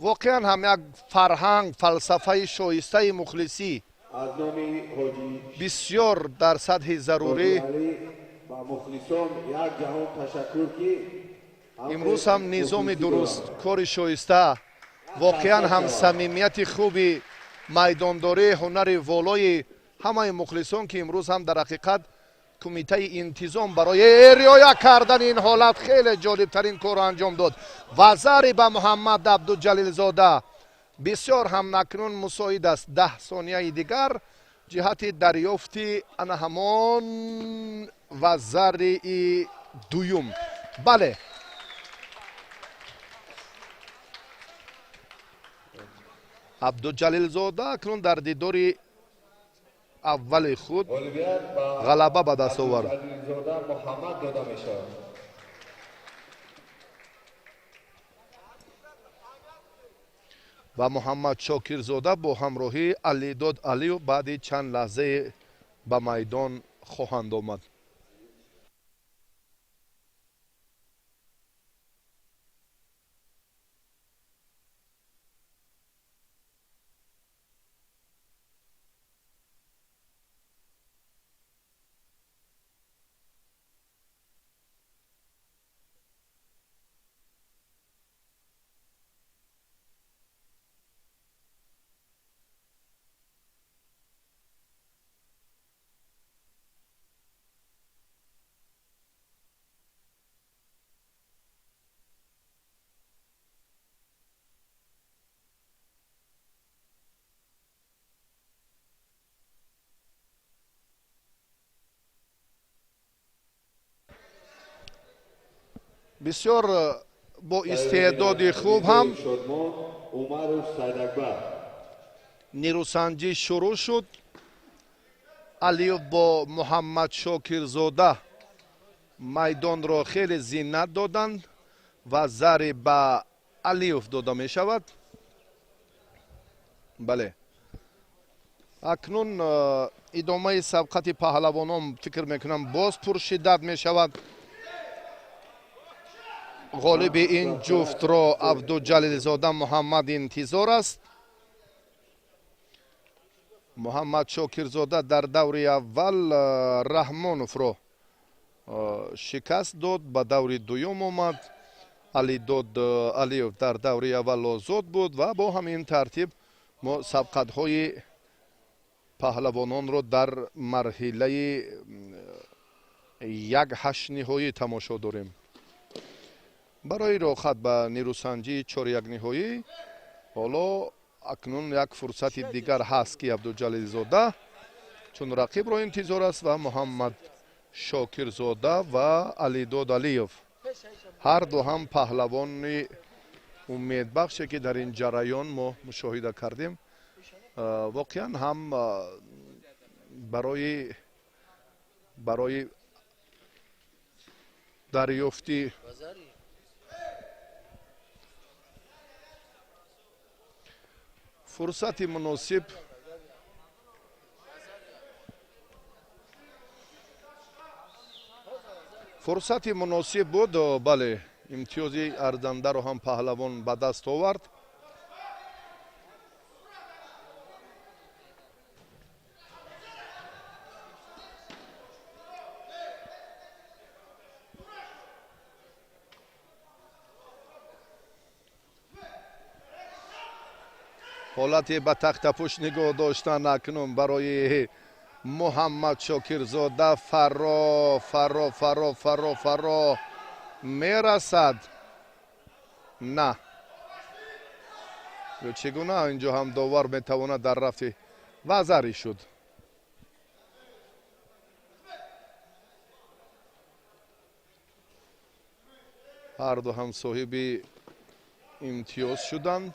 Воқеан ҳам як фарҳанг, фалсафаи шоистаи мухлисӣ Аз номи ҳоҷи бисёр дар сатҳи зарурӣ. Ҳоҷи ба мухлисон як ҷаҳон ташаккур, ки Имрӯз ҳам низоми дуруст, кори шоиста, воқеан ҳам самимияти хуби майдондорӣ, ҳунари волои ҳамаи мухлисон, ки имрӯз ҳам дар ҳақиқат кумитаи интизом барои риоя кардани ин ҳолат хеле ҷолибтарин корро анҷом дод. Вазари ба Муҳаммад Абдуҷалилзода бисёр ҳам накнун мусоид аст. 10 сонияи дигар ҷиҳати дарёфти ана ҳамон вазарии дуюм. Бале, Абдуҷалилзода акнун дар дидори аввали худ Ғолибият ба ғалаба ба даст овард. Абдуҷалилзода Муҳаммад дода мешавад. Ва Муҳаммад Шокирзода бо ҳамроҳии Алидод Алиев баъди чанд лаҳзае ба майдон хоҳанд омад. Бисёр бо истеъдоди хуб ҳам Шодмон Умаров Сайдакбар. Нерӯсанҷӣ шурӯъ шуд. Алиев бо Муҳаммад Шокирзода майдонро хеле зинат доданд ва зари ба Алиев дода мешавад. Бале, акнун идомаи сабқати паҳлавонон, фикр мекунам, боз пуршиддат мешавад. Ғолиби ин ҷуфтро Абдуҷалилзода Муҳаммад интизор аст. Муҳаммад Шокирзода дар даври аввал Раҳмоновро шикаст дод, ба даври дуюм омад. Алидод Алиев дар даври аввал озод буд ва бо ҳамин тартиб мо сабқатҳои паҳлавононро дар марҳилаи як ҳашт ниҳоӣ тамошо дорем. Барои роҳхат ба нерӯсанҷии чорякниҳоӣ ҳоло акнун як фурсати дигар ҳаст, ки Абдуҷалилзода чун рақибро интизор аст ва Муҳаммад Шокирзода ва Алидод Алиев, ҳар ду ҳам паҳлавони умедбахше, ки дар ин ҷараён мо мушоҳида кардем, воқеан ҳам барои дарёфти фурсати муносиб. Фурсати муносиб буд, бале, имтиёзи арзандаро ҳам паҳлавон ба даст овард. Ҳолати ба тахтапушт нигоҳ доштан акнун барои Муҳаммад Шокирзода фаро фаро фаро фаро фаро мерасад. На, ё чӣ гуна инҷо ҳам довар метавонад дар рафти вазарӣ шуд. Ҳарду ҳам соҳиби имтиёз шуданд.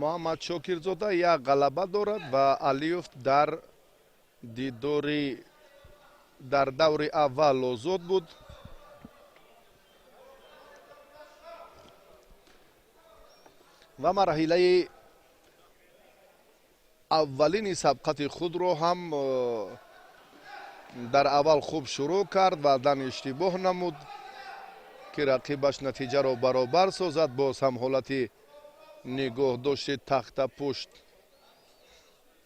Муҳаммад Шокирзода як ғалаба дорад ва Алиев дар дидори дар даври аввал озод буд. Ва марҳилаи аввалини сабқати худро ҳам дар аввал хуб шурӯъ кард, баъдан иштибоҳ намуд, ки рақибаш натиҷаро баробар созад. Боз ҳам ҳолати нигоҳ дошти тахтапушт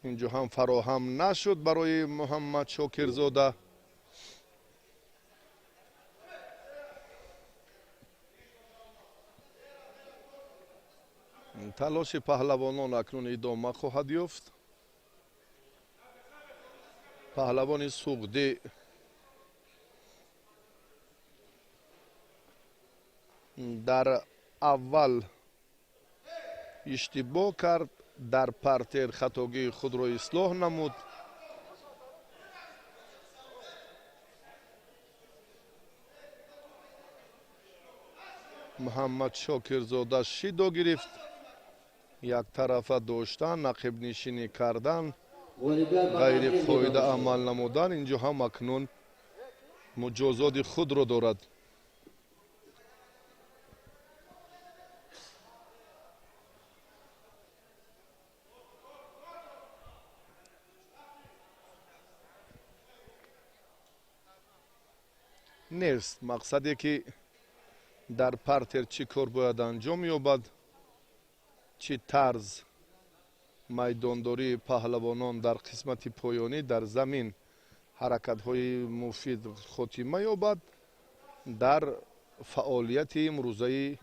инҷо ҳам фароҳам нашуд барои Муҳаммад Шокирзода. Талоши паҳлавонон акнун идома хоҳад ёфт. Паҳлавони Суғдӣ дар аввал иштибоҳ кард, дар партер хатогии худро ислоҳ намуд. Муҳаммад Шокирзода шидо гирифт, яктарафа доштан, нақибнишинӣ кардан, ғайри қоида амал намудан. Инҷо ҳам акнун муҷозоти худро дорад. Нест мақсаде ки дар партер чӣ кор бояд анҷом ёбад, чӣ тарз майдондории паҳлавонон дар қисмати поёнӣ дар замин ҳаракатҳои муфид хотима ёбад. Дар фаъолияти имрӯзаи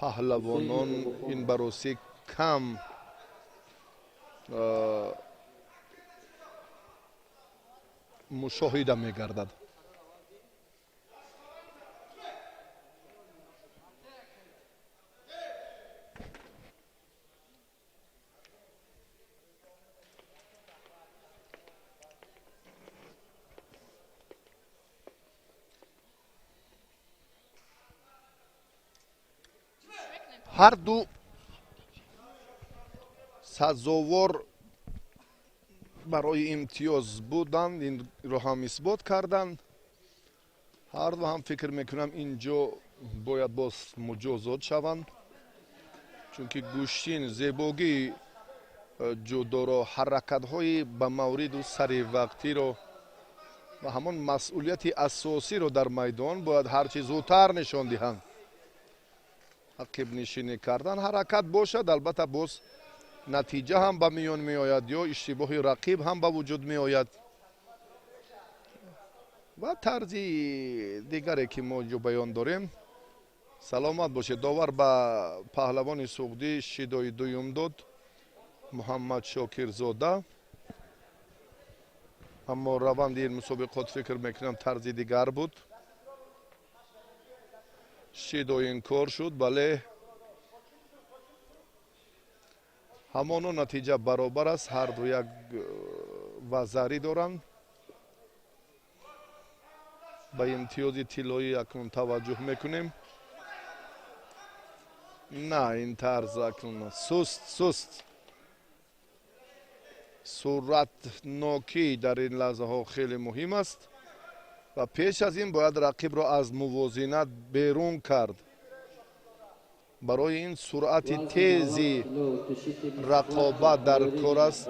паҳлавонон ин баросӣ кам мушоҳида мегардад. Ҳар ду сазовор барои имтиёз буданд, инро ҳам исбот карданд. Ҳар ду ҳам фикр мекунам инҷо бояд боз муҷозот шаванд, чунки гӯштин зебогии ҷудоро, ҳаракатҳои ба мавриду саривақтиро ва ҳамон масъулияти асосиро дар майдон бояд ҳарчи зудтар нишон диҳанд. Ақибнишинӣ кардан ҳаракат бошад, албатта боз натиҷа ҳам ба миён меояд ё иштибоҳи рақиб ҳам ба вуҷуд меояд. Ва тарзи дигаре ки мо инҷо баён дорем. Саломат бошед. Довар ба паҳлавони Суғдӣ шидои дуюм дод, Муҳаммад Шокирзода. Аммо раванди ин мусобиқот фикр мекунам тарзи дигар буд. Шидо инкор шуд, бале, ҳамоно натиҷа баробар аст, ҳарду як вазарӣ доранд. Ба имтиёзи тиллоӣ акнун таваҷҷӯҳ мекунем. На, ин тарз акнун суст суст суратнокӣ дар ин лаҳзаҳо хеле муҳим аст. Ва пеш аз ин бояд рақибро аз мувозинат берун кард. Барои ин суръати тези рақобат дар кор аст.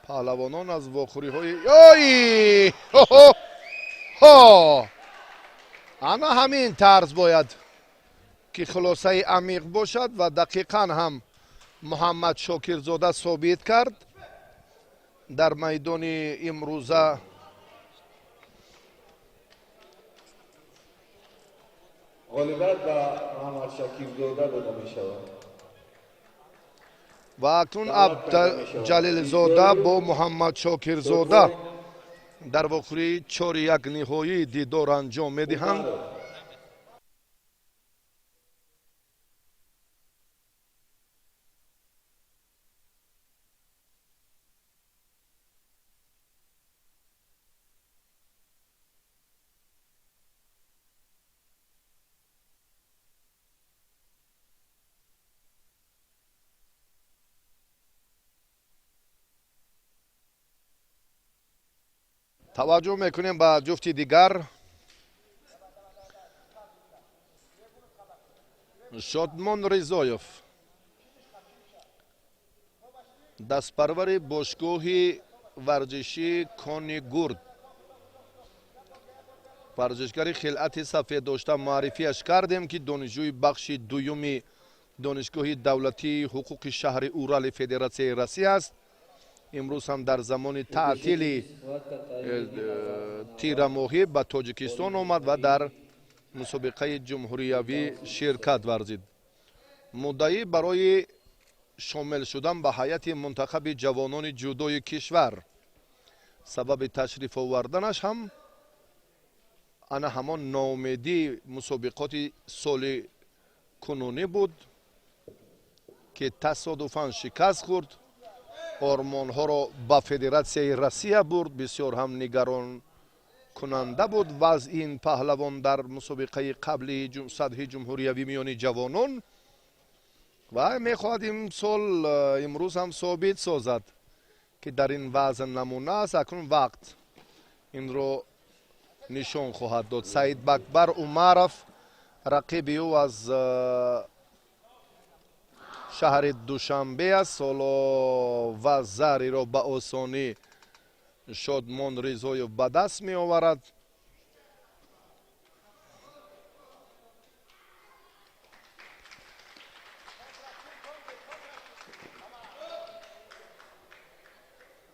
Паҳлавонон аз вохӯриҳои ой ҳо ана ҳамин тарз бояд ки хулосаи амиқ бошад ва дақиқан ҳам Муҳаммад Шокирзода собит кард дар майдони имрӯза. Ғолибият ба Муҳаммад Шокирзода дода мешавад. Ва акнун Абдуҷалилзода бо Муҳаммад Шокирзода дар вохӯрии 4-1 ниҳоӣ дидор анҷом медиҳанд. Таваҷҷӯҳ мекунем ба ҷуфти дигар. Шодмон Ризоев, дастпарвари бошгоҳи варзишии Кони Гурд, варзишгари хилъати сафед дошта муаррифиаш кардем, ки донишҷӯи бахши дуюми Донишгоҳи давлатии ҳуқуқи шаҳри Урали Федератсияи Россия аст. Имрӯз ҳам дар замони таътили тирамоҳӣ ба Тоҷикистон омад ва дар мусобиқаи ҷумҳуриявӣ ширкат варзид. Муддаӣ барои шомил шудан ба ҳайати мунтахаби ҷавонони ҷудои кишвар. Сабаби ташриф оварданаш ҳам ана ҳамон ноумедии мусобиқоти соли кунунӣ буд, ки тасодуфан шикаст хӯрд, ормонҳоро ба Федератсияи Россия бурд. Бисёр ҳам нигаронкунанда буд вазъи ин паҳлавон дар мусобиқаи қабли сатҳи ҷумҳуриявӣ миёни ҷавонон ва мехоҳад имсол имрӯз ҳам собит созад, ки дар ин вазн намуна аст. Акнун вақт инро нишон хоҳад дод. Саидбакбар Умаров, рақиби ӯ аз шаҳри Душанбе аст. Ҳоло вазариро ба осонӣ Шодмон Ризоев ба даст меоварад.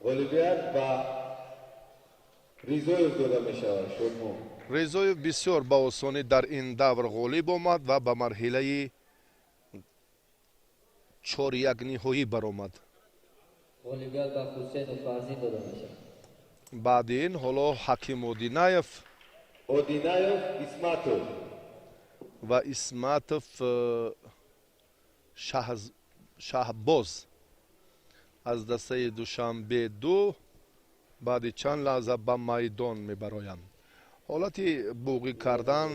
Ғолибият ба Ризоев дода мешавад. Шодмон Ризоев бисёр ба осонӣ дар ин давр ғолиб омад ва ба марҳилаи 4-1 ниҳоӣ баромад. Ғолибият ба Ҳусейнов Фарзин дода мешавад. Баъди ин ҳоло Ҳаким Одинаев, Одинаев Исматов ва Исматов Шаҳбоз аз дастаи Душанбе 2 баъди чанд лаҳза ба майдон мебароянд. Ҳолати буғӣ кардан,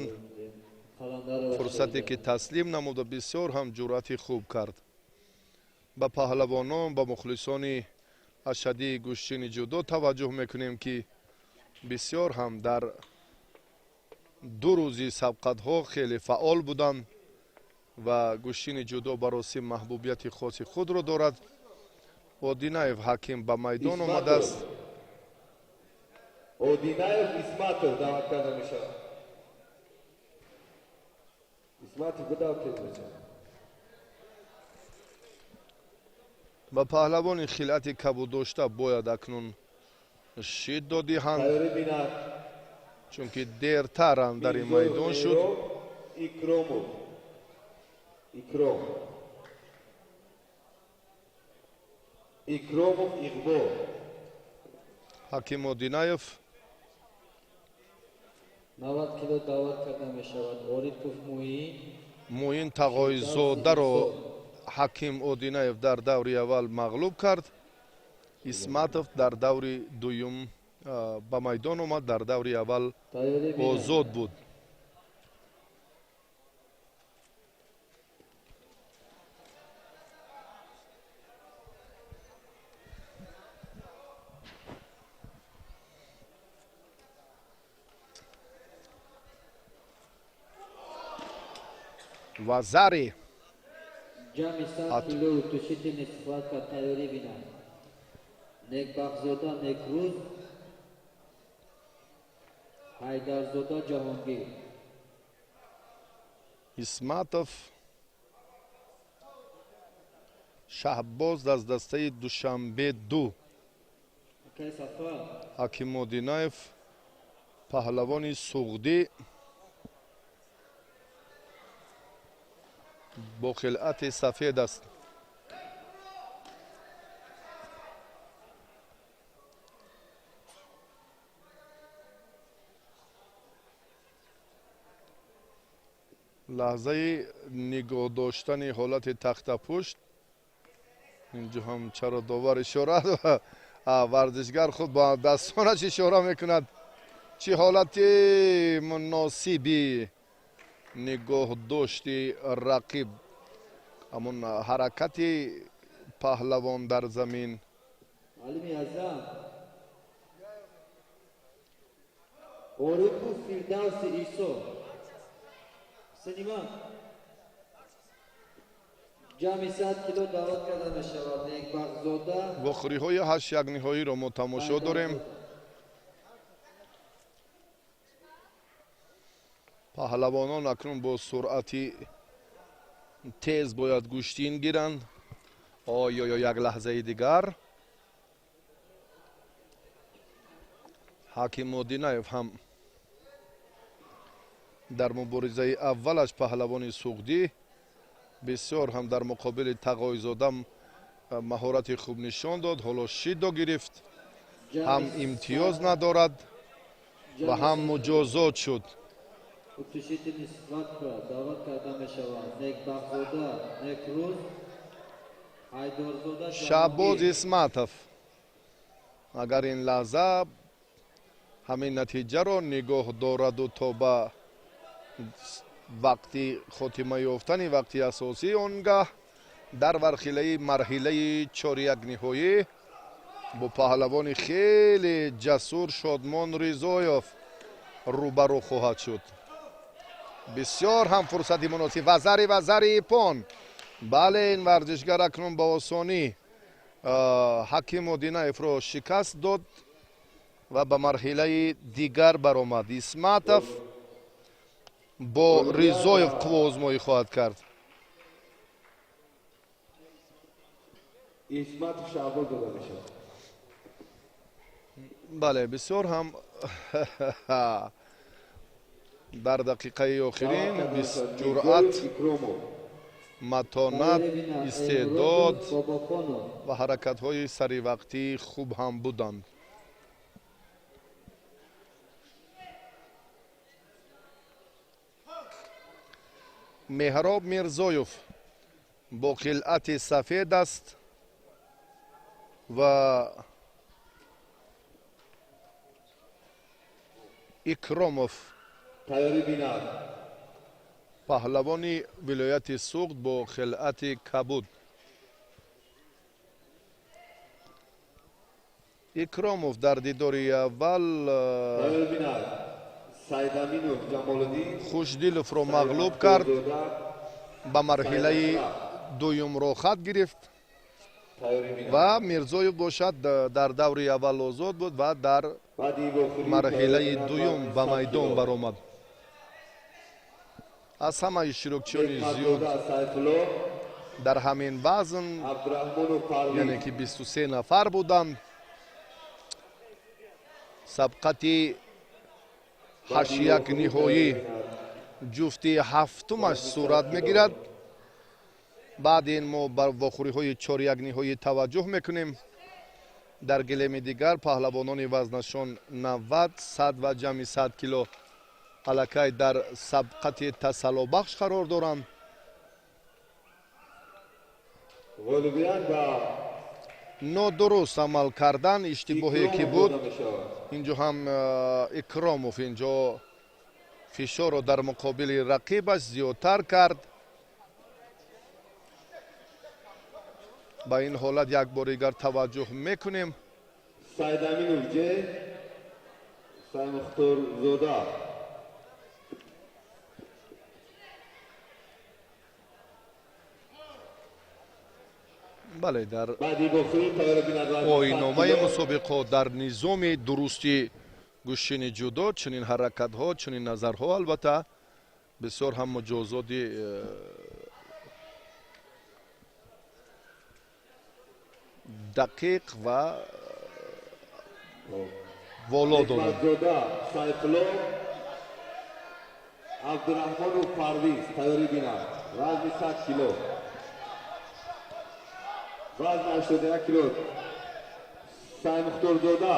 фурсате ки таслим намуда, бисёр ҳам ҷуръати хуб кард. Ба паҳлавонон, ба мухлисони ашадии гӯштини ҷудо таваҷҷӯҳ мекунем, ки бисёр ҳам дар ду рӯзи сабқатҳо хеле фаъол буданд ва гӯштини ҷудо бароси маҳбубияти хоси худро дорад. Одинаев Ҳаким ба майдон омадааст. Одинаев Исматов даъват карда мешавад. Исматов даъват карда мешавад. Ба паҳлавони хилъати кабуддошта бояд акнун шид додиҳанд, чунки дертар дар ин майдон шуд. Икромов Икром Икромов Иқбол. Ҳаким Одинаев 90 кило даъват карда мешавад. Орипов Муин. Муин Тағойзодаро Ҳаким Одинаев дар даври аввал мағлуб кард. Исматов дар даври дуюм ба майдон омад, дар даври аввал озод буд. Вазари. Ҷамъи 100 кило утешительный схватка тайёрӣ бинад. Некбахтзода Некрӯз, Ҳайдарзода Ҷаҳонгир. Исматов Шаҳбоз аз дастаи Душанбе 2. Ҳакимодинаев паҳлавони Суғдӣ бо хилъати сафед аст. Лаҳзаи нигоҳ доштани ҳолати тахтапушт инҷо ҳам чаро довар ишора варзишгар худ бо дастонаш ишора мекунад. Чӣ ҳолати муносиби нигоҳ дошти рақиб, ҳамон ҳаракати паҳлавон дар замин. Орипов Фирдавси Исо. Синима. Ҷамъи 100 кило даъват карда мешавад. Некбахтзода. Вохӯриҳои 8-1 ниҳоиро мо тамошо дорем. Паҳлавонон акнун бо суръати тез бояд гӯштин гиранд. Ой-ой-ой, як лаҳзаи дигар. Ҳакимодинаев ҳам дар муборизаи аввалаш паҳлавони Суғдӣ бисёр ҳам дар муқобили Тағойзода маҳорати хуб нишон дод. Ҳоло шидо гирифт, ҳам имтиёз надорад ва ҳам муҷозот шуд. Утешительный схватка даъват карда мешавад. Некбахтзода Некрӯз, Ҳайдарзода Шаҳбоз Исматов агар ин лаҳза ҳамин натиҷаро нигоҳ дораду то ба вақти хотима ёфтани вақти асосӣ, он гаҳ дар марҳилаи 4-1 ниҳоӣ бо паҳлавони хеле ҷасур Шодмон Ризоев рӯбарӯ хоҳад шуд. Бисёр ҳам фурсати муносиб. Вазари, вазари ипон. Бале, ин варзишгар акнун ба осонӣ Ҳакимодинаевро шикаст дод ва ба марҳилаи дигар баромад. Исматов бо Ризоев қувваозмоӣ хоҳад кард. Исматов Шаҳбоз дода мешавад. Бале, бисёр ҳам дар дақиқаи охирин ҷуръат, матонат, истеъдод ва ҳаракатҳои саривақтӣ хуб ҳам буданд. Меҳроб Мирзоев бо хилъати сафед аст ва Икромов паҳлавони вилояти Суғд бо хилъати кабуд. Икромов дар дидори аввал Хушдиловро мағлуб кард, ба марҳилаи дуюм роҳхат гирифт ва Мирзоев бошад дар даври аввал озод буд ва дар марҳилаи дуюм ба майдон баромад. Аз ҳама иштирокчиёни зиёд дар ҳамин вазн, яъне ки 23 нафар буданд. Сабқати 8-1 ниҳоӣ ҷуфти ҳафтумаш сурат мегирад. Баъди ин мо бар вохӯриҳои 4-1 ниҳоӣ таваҷҷӯҳ мекунем. Дар гилеми дигар паҳлавонони вазнашон 90, 100 ва ҷамъи 100 кило аллакай дар сабқати тасаллобахш қарор доранд. Нодуруст амал кардан, иштибоҳе ки буд. Инҷо ҳам Икромов инҷо фишорро дар муқобили рақибаш зиёдтар кард. Ба ин ҳолат як бор дигар таваҷҷӯҳ мекунем. Сайдаминов Ҷ, Саймухторзода. Бале, дар оинномаи мусобиқо, дар низоми дурусти гӯштини ҷудо чунин ҳаракатҳо, чунин назарҳо албатта бисёр ҳам муҷозоти дақиқ ва воло дорад. Сайфулло, Абдураҳмонов Парвиз тайёрӣ бинад. Вазни 100 кило. Вазни 81 кило. Саймухторзода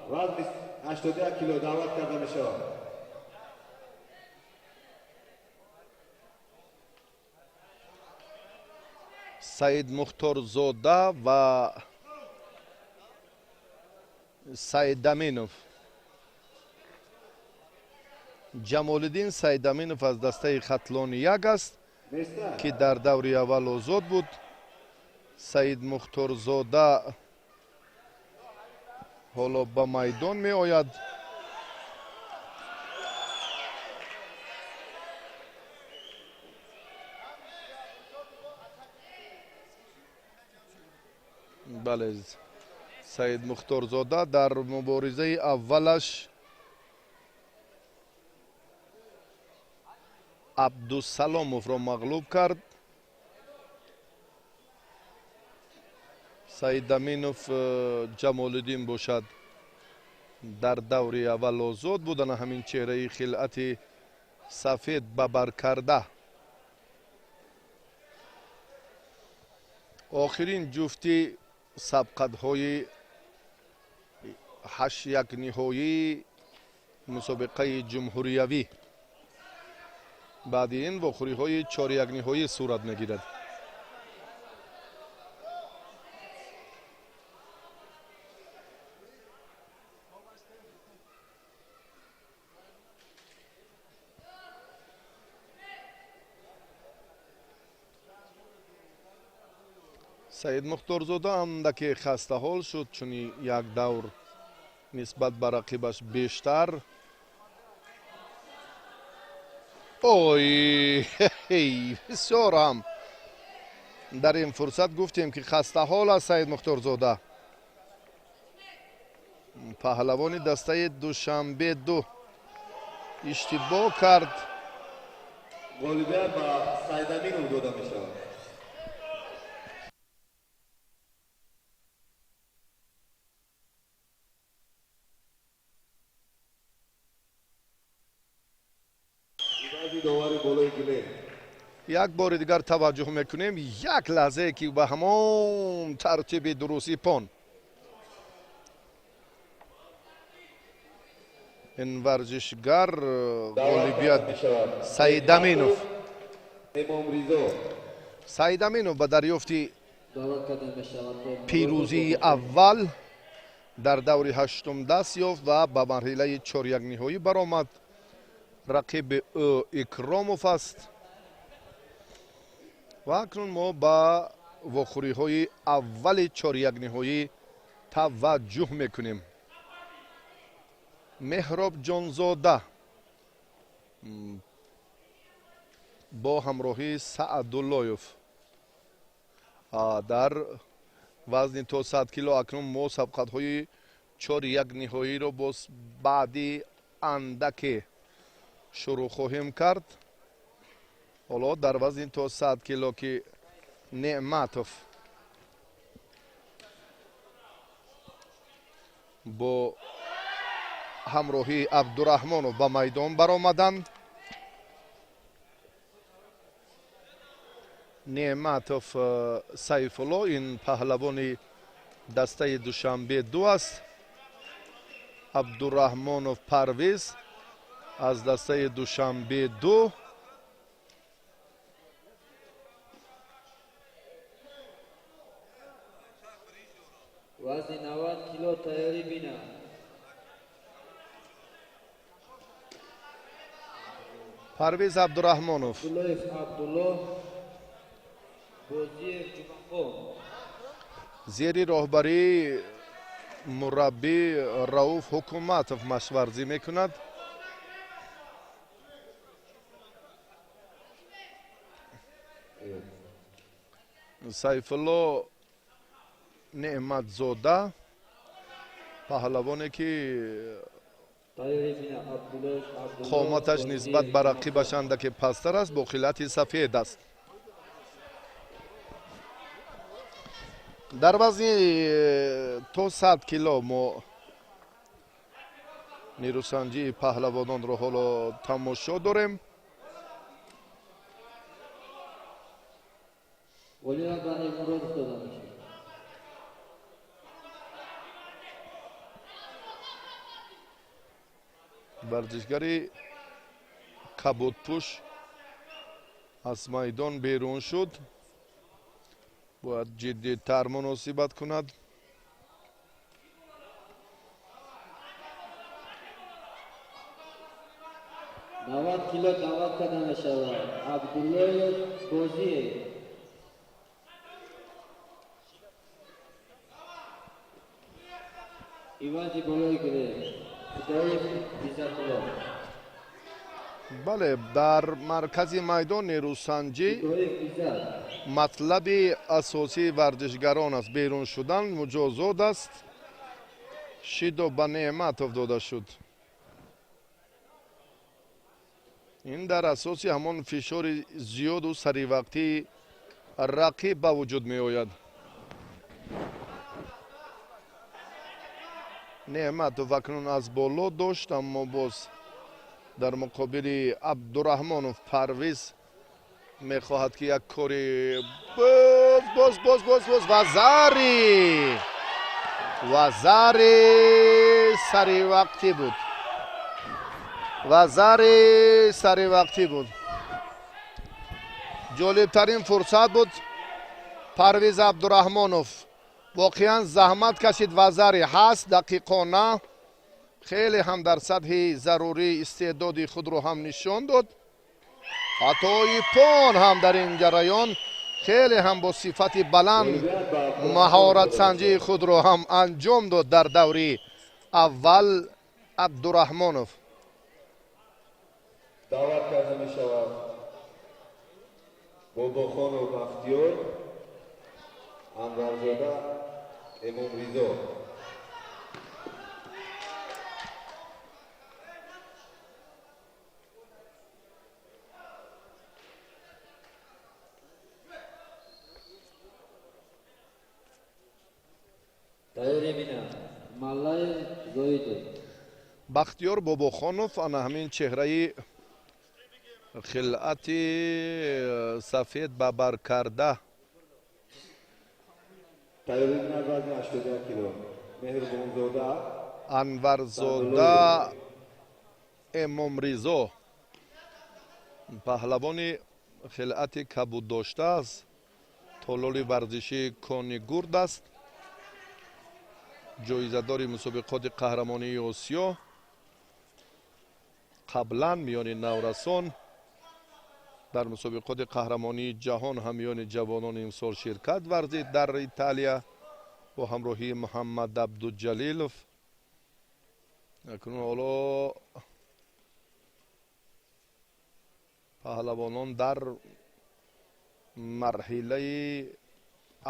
вазни 81 кило даъват карда мешавад. Саид Мухторзода ва Саидаминов. Ҷамолиддин Саидаминов аз дастаи Хатлони як аст, ки дар даври аввал озод буд. Саид Мухторзода ҳоло ба майдон меояд. Бале, Саид Мухторзода дар муборизаи аввалаш Абдусаломовро мағлуб кард. Саидаминов Ҷамолиддин бошад дар даври аввал озод буд. Ана ҳамин чеҳраи хилъати сафед бабар карда. Охирин ҷуфти сабқатҳои 8-1 ниҳоии мусобиқаи ҷумҳуриявӣ. Баъди ин вохӯриҳои 4-1 ниҳоӣ сурат мегирад. Саид Мухторзода андаке хастаҳол шуд, чуни як давр нисбат ба рақибаш бештар. Ой, бисёр ҳам дар ин фурсат гуфтем, ки хастаҳол аст Саид Мухторзода. Паҳлавони дастаи Душанбе 2 иштибоҳ кард. Ғолибият ба Саидаминов дода мешавад. Як бори дигар таваҷҷӯҳ мекунем, як лаҳзае ки ба ҳамон тартиби дурусти пон ин варзишгар ғолибият Саидаминов. Саидаминов ба дарёфти пирӯзии аввал дар даври ҳаштум даст ёфт ва ба марҳилаи 4-1 ниҳоӣ баромад. Рақиби ӯ Икромов аст. Ва акнун мо ба вохӯриҳои аввали 4-1 ниҳоӣ таваҷҷӯҳ мекунем. Меҳроб Ҷонзода бо ҳамроҳии Саъдуллоев дар вазни то 100 кило. Акнун мо сабқатҳои 4-1 ниҳоиро боз баъди андаке шурӯъ хоҳем кард. Ҳоло дар вазни то 100 кило ки Неъматов бо ҳамроҳии Абдураҳмонов ба майдон баромаданд. Неъматов Сайфулло ин паҳлавони дастаи Душанбе 2 аст. Абдураҳмонов Парвиз аз дастаи Душанбе 2. Вазни 90 кило тайёрӣ бинад. Парвиз Абдураҳмонов. Абдуллоев Абдулло, Бозиев Ҷумахон. Зери роҳбарии мураббӣ Рауф Ҳукуматов машварзӣ мекунад. Сайфулло Неъматзода, паҳлавоне ки қоматаш нисбат ба рақибаш андаке пасттар аст, бо хилати сафед аст. Дар вазни то 100 кило мо нерӯсанҷии паҳлавононро ҳоло тамошо дорем. Варзишгари кабудпӯш аз майдон берун шуд, бояд ҷиддитар муносибат кунад. 90 кило даъват карда мешавад Абдуллоев Бозиев. Ивази болои гирифт Худоев Иззатулло. Бале, дар маркази майдон нерӯсанҷӣ матлаби асосии варзишгарон аст. Берун шудан муҷозот аст. Шидо ба Неъматов дода шуд. Ин дар асоси ҳамон фишори зиёду саривақтии рақиб ба вуҷуд меояд. Неъматов акнун аз боло дошт, аммо боз дар муқобили Абдураҳмонов Парвиз мехоҳад ки як кори боз боз боз боз боз вазари саривақтӣ буд. Вазари саривақтӣ буд. Ҷолибтарин фурсат буд. Парвиз Абдураҳмонов воқеан заҳмат кашид. Вазари ҳаст дақиқона, хеле ҳам дар сатҳи зарурӣ истеъдоди худро ҳам нишон дод. Ҳатто ипон ҳам дар ин ҷараён хеле ҳам бо сифати баланд маҳоратсанҷии худро ҳам анҷом дод дар даври аввал Абдураҳмонов. Даъват карда мешавад Бобохонов Бахтиёр, Анварзода Эмомризо. Бахтиёр Бобохонов ана ҳамин чеҳраи хилъати сафед ба бар карда. Анварзода Эмомризо паҳлавони хилъати кабуд доштааст, толори варзишии Кони Гурд аст, ҷоизадори мусобиқоти қаҳрамонии Осиё қаблан миёни наврасон, дар мусобиқоти қаҳрамонии ҷаҳон ҳам миёни ҷавонон имсол ширкат варзид дар Италия бо ҳамроҳии Муҳаммад Абдуҷалилов. Акнун ҳоло паҳлавонон дар марҳилаи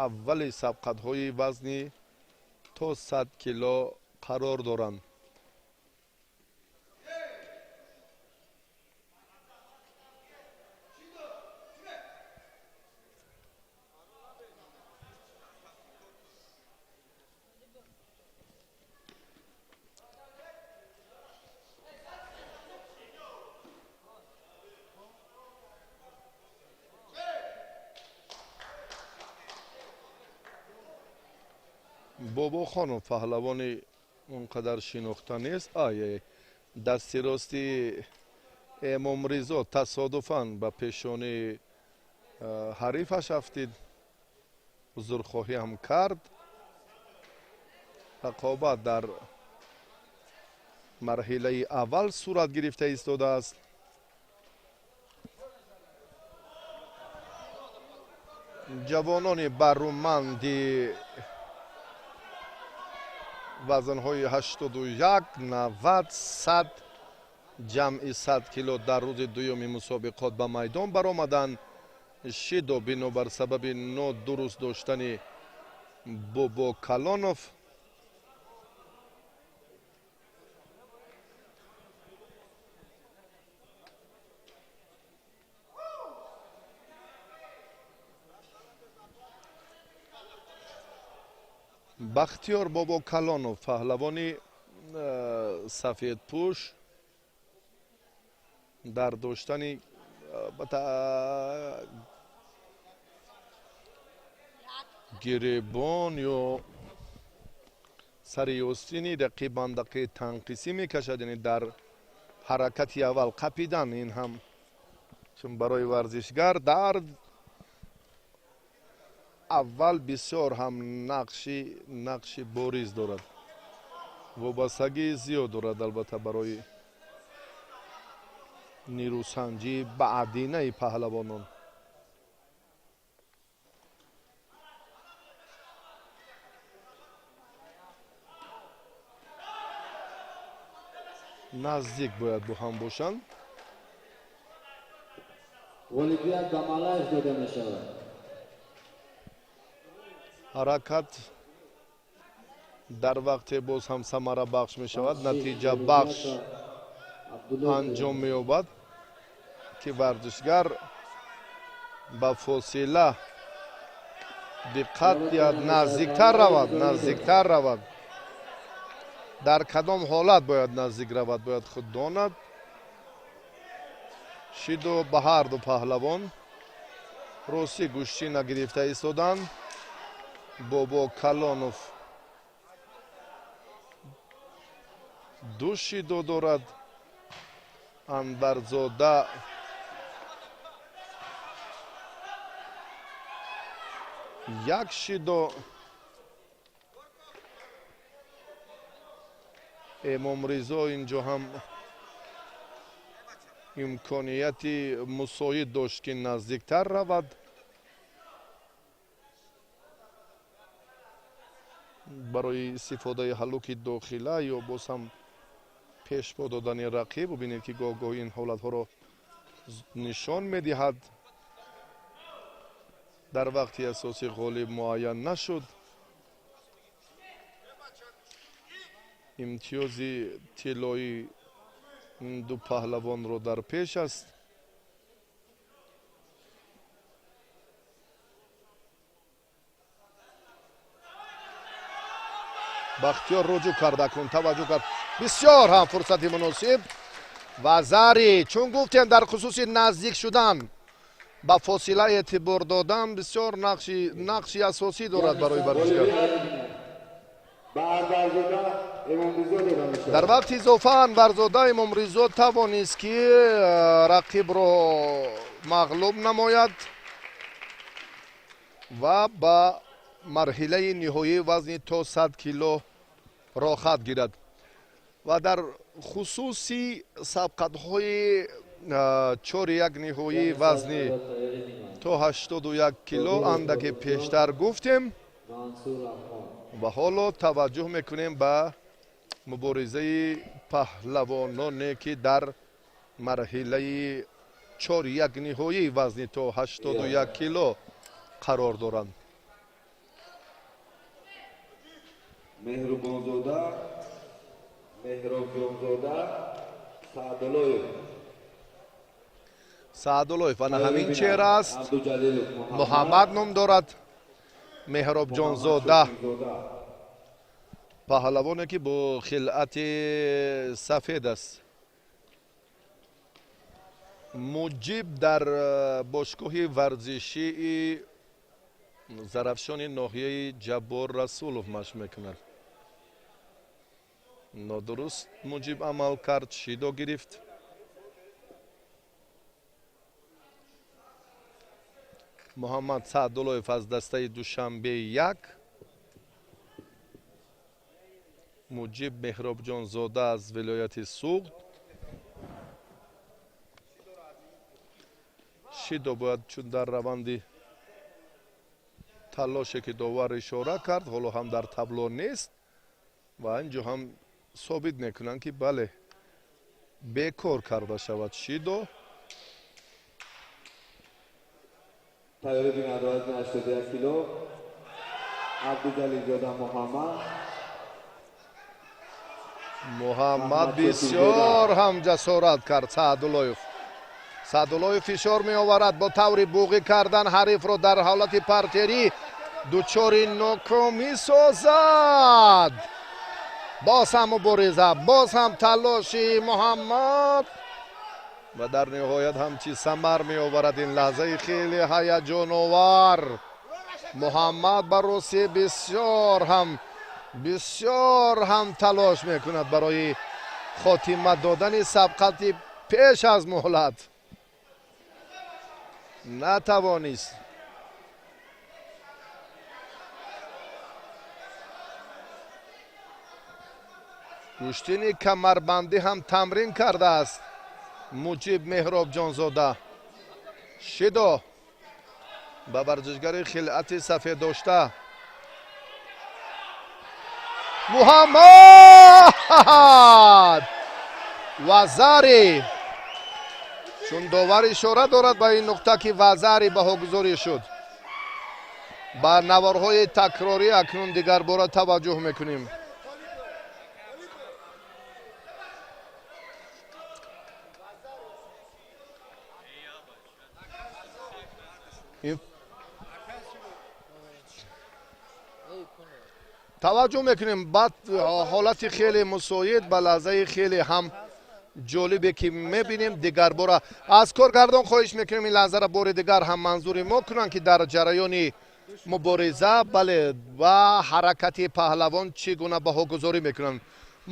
аввали сабқатҳои вазни то 100 кило қарор доранд. Бобохонов паҳлавони он қадар шинохта нест. Ай дасти рости Эмомризо тасодуфан ба пешони ҳарифаш афтид, узрхоҳӣ ҳам кард. Рақобат дар марҳилаи аввал сурат гирифта истодааст. Ҷавонони баруманди вазнҳои 81, 90, 100 ҷамъи 100 кило дар рӯзи дуюми мусобиқот ба майдон баромаданд. Шидо бинобар сабаби нодуруст доштани Бобокалонов. Бахтиёр Бобокалонов, паҳлавони сафедпӯш, дар доштани гиребон ё сари ёстини рақиб андақи танқисӣ мекашад, яъне дар ҳаракати аввал қапидан. Ин ҳам чун барои варзишгар дар аввал бисёр ҳам нақши бориз дорад, вобастагии зиёд дорад албатта барои нерӯсанҷии баъдинаи паҳлавонон. Наздик бояд бо ҳам бошанд. Ғолибият ба Малаев дода мешавад. Ҳаракат дар вақте боз ҳам самарабахш мешавад, натиҷабахш анҷом меёбад, ки варзишгар ба фосила диққат диҳад, наздиктар равад, наздиктар равад. Дар кадом ҳолат бояд наздик равад, бояд худ донад. Шиду ба ҳар ду паҳлавон ростӣ гӯштӣ нагирифта истоданд. Бобокалонов ду шидо дорад, Анварзода як шидо. Эмомризо инҷо ҳам имконияти мусоид дошт, ки наздиктар равад. Барои истифодаи ҳаллуки дохила ё боз ҳам пешпо додани рақиб. Бубинед, ки гоҳ-гоҳ ин ҳолатҳоро нишон медиҳад. Дар вақти асосӣ ғолиб муайян нашуд. Имтиёзи тиллоии ду паҳлавонро дар пеш аст. Бахтиёр руҷӯъ карда кун, таваҷҷӯҳ кард. Бисёр ҳам фурсати муносиб ва зари, чун гуфтем дар хусуси наздик шудан ба фосила эътибор додан бисёр нақши асосӣ дорад барои варзишгар. Дар вақти изофа Анварзода Имомризо тавонист, ки рақибро мағлуб намояд ва ба марҳилаи ниҳоии вазни то 100 кило роҳхат гирад. Ва дар хусуси сабқатҳои 4-1 ниҳоии вазни то 81 кило андаке пештар гуфтем ва ҳоло таваҷҷӯҳ мекунем ба муборизаи паҳлавононе, ки дар марҳилаи 4-1 ниҳоии вазни то 81 кило қарор доранд. Меҳрубонзода, Меҳробҷонзода, Саъдуллоев. Саъдуллоев ана ҳамин чеҳра аст. Муҳаммад ном дорад. Меҳробҷонзода, паҳлавоне, ки бо хилъати сафед аст. Муҷиб дар бошгоҳи варзишии Зарафшони ноҳияи Ҷаббор Расулов машқ мекунад. Нодуруст Муҷиб амал кард, шидо гирифт. Муҳаммад Саъдуллоев аз дастаи Душанбе 1, Муҷиб Меҳробҷонзода аз вилояти Суғд. Шидо бояд чун дар раванди талоше, ки довар ишора кард, ҳоло ҳам дар табло нест ва инҷо ҳам собит мекунанд, ки бале, бекор карда шавад шидо. Тайёрӣ бинанд вазни 81 кило. Абдуҷалилзода Муҳаммад. Муҳаммад бисёр ҳам ҷасорат кард. Саъдуллоев, Саъдуллоев фишор меоварад бо таври буғӣ кардан ҳарифро дар ҳолати партерӣ дучори нокомӣ созад. Боз ҳам мубориза, боз ҳам талоши Муҳаммад ва дар ниҳоят ҳам чӣ самар меоварад ин лаҳзаи хеле ҳаяҷоновар. Муҳаммад ба русӣ бисёр ҳам талош мекунад барои хотима додани сабқати пеш аз муҳлат. Натавонист. Гӯштини камарбандӣ ҳам тамрин кардааст Муҷиб Меҳробҷонзода. Шидо ба варзишгари хилъати сафед дошта. Муҳаммад вазари, чун довар ишора дорад ба ин нуқта ки вазари баҳогузорӣ шуд. Ба наворҳои такрорӣ акнун дигарбора таваҷҷӯҳ мекунем. Таваҷҷӯҳ мекунем баъд ҳолати хеле мусоид ба лаҳзаи хеле ҳам ҷолибе ки мебинем. Дигарбора аз коргардон хоҳиш мекунем ин лаҳзаро бори дигар ҳам манзури мо кунанд ки дар ҷараёни мубориза бале ва ҳаракати паҳлавон чӣ гуна баҳогузорӣ мекунанд.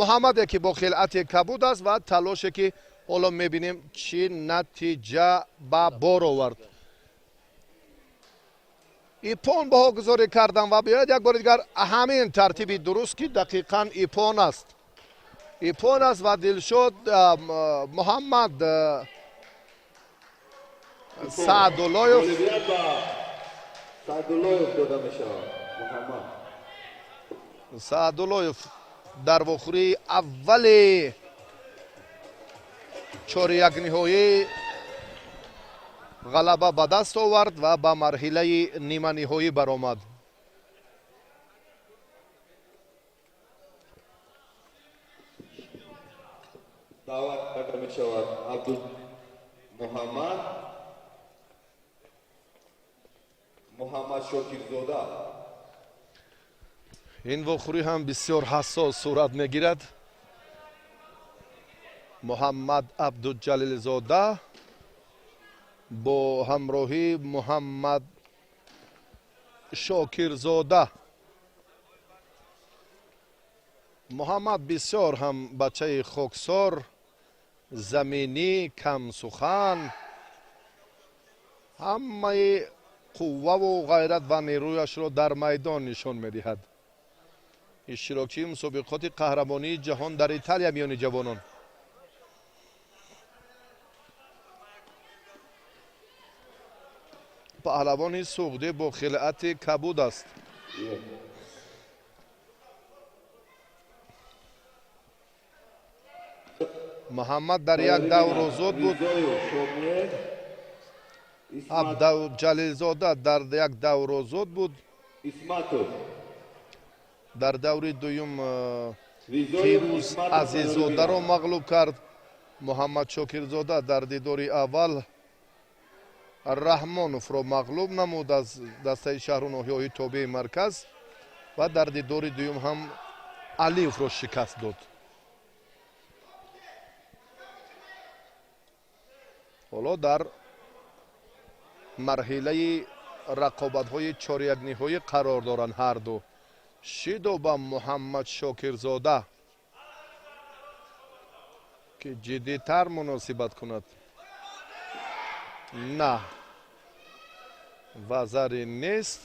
Муҳаммаде ки бо хилъати кабуд аст ва талоше ки ҳоло мебинем чӣ натиҷа ба бор овард. Ипон баҳогузорӣ кардам ва биёяд як бори дигар ҳамин тартиби дуруст ки дақиқан ипон аст. Ипон аст ва Дилшод Муҳаммад Саъдуллоев. Саъдуллоев дода мешавад. Муҳаммад Саъдуллоев дар вохӯрии аввали чоряк ниҳоӣ ғалаба ба даст овард ва ба марҳилаи ниманиҳоӣ баромад. Даъват карда мешавад Абдумуҳаммад Муҳаммад Шокирзода. Ин вохӯрӣ ҳам бисёр ҳассос сурат мегирад. Муҳаммад Абдуҷалилзода бо ҳамроҳии Муҳаммад Шокирзода. Муҳаммад бисёр ҳам бачаи хоксор, заминӣ, камсухан, ҳамаи қувваву ғайрат ва нерӯяшро дар майдон нишон медиҳад. Иштирокчии мусобиқоти қаҳрамонии ҷаҳон дар Италия миёни ҷавонон. Паҳлавони суғдӣ бо хилъати кабуд аст. Муҳаммад дар як давр озод буд. Абдуҷалилзода дар як давр озод буд. Дар даври дуюм Фирӯз Азиззодаро мағлуб кард. Муҳаммад Шокирзода дар дидори аввал Раҳмоновро мағлуб намуд аз дастаи шаҳру ноҳияҳои тобеи марказ ва дар дидори дуюм ҳам Алиевро шикаст дод. Ҳоло дар марҳилаи рақобатҳои чорякниҳоӣ қарор доранд ҳарду. Шидо ба Муҳаммад Шокирзода ки ҷиддитар муносибат кунад. На, вазаре нест.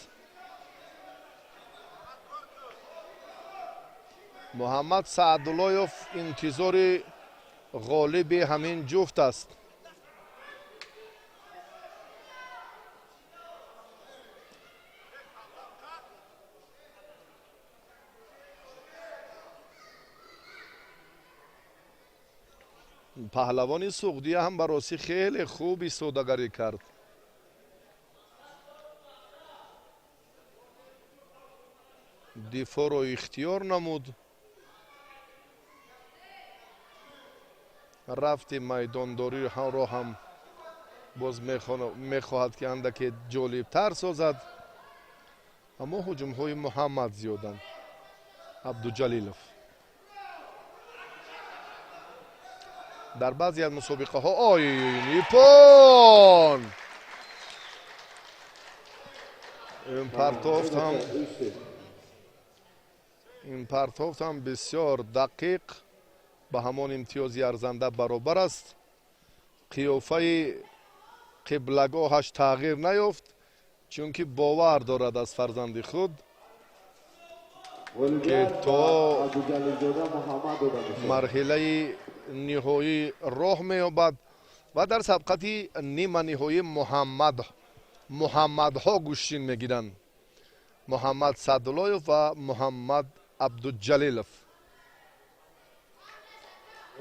Муҳаммад Саъдуллоев интизори ғолиби ҳамин ҷуфт аст. Паҳлавони суғдия ҳам ба ростӣ хеле хуб истодагарӣ кард. Дифоъро ихтиёр намуд. Рафти майдондориро ҳам боз мехоҳад, ки андаке ҷолибтар созад, аммо ҳуҷумҳои Муҳаммад зиёданд. Абдуҷалилов дар баъзе аз мусобиқаҳо ой иппон, ин партофт ҳам бисёр дақиқ ба ҳамон имтиёзи арзанда баробар аст. Қиёфаи қиблагоҳаш тағйир наёфт, чунки бовар дорад аз фарзанди худ, ки то марҳилаи ниҳоӣ роҳ меёбад ва дар сабқати ниманиҳоӣ Муҳаммадҳо гӯштин мегиранд: Муҳаммад Саъдуллоев ва Муҳаммад Абдуҷалилов.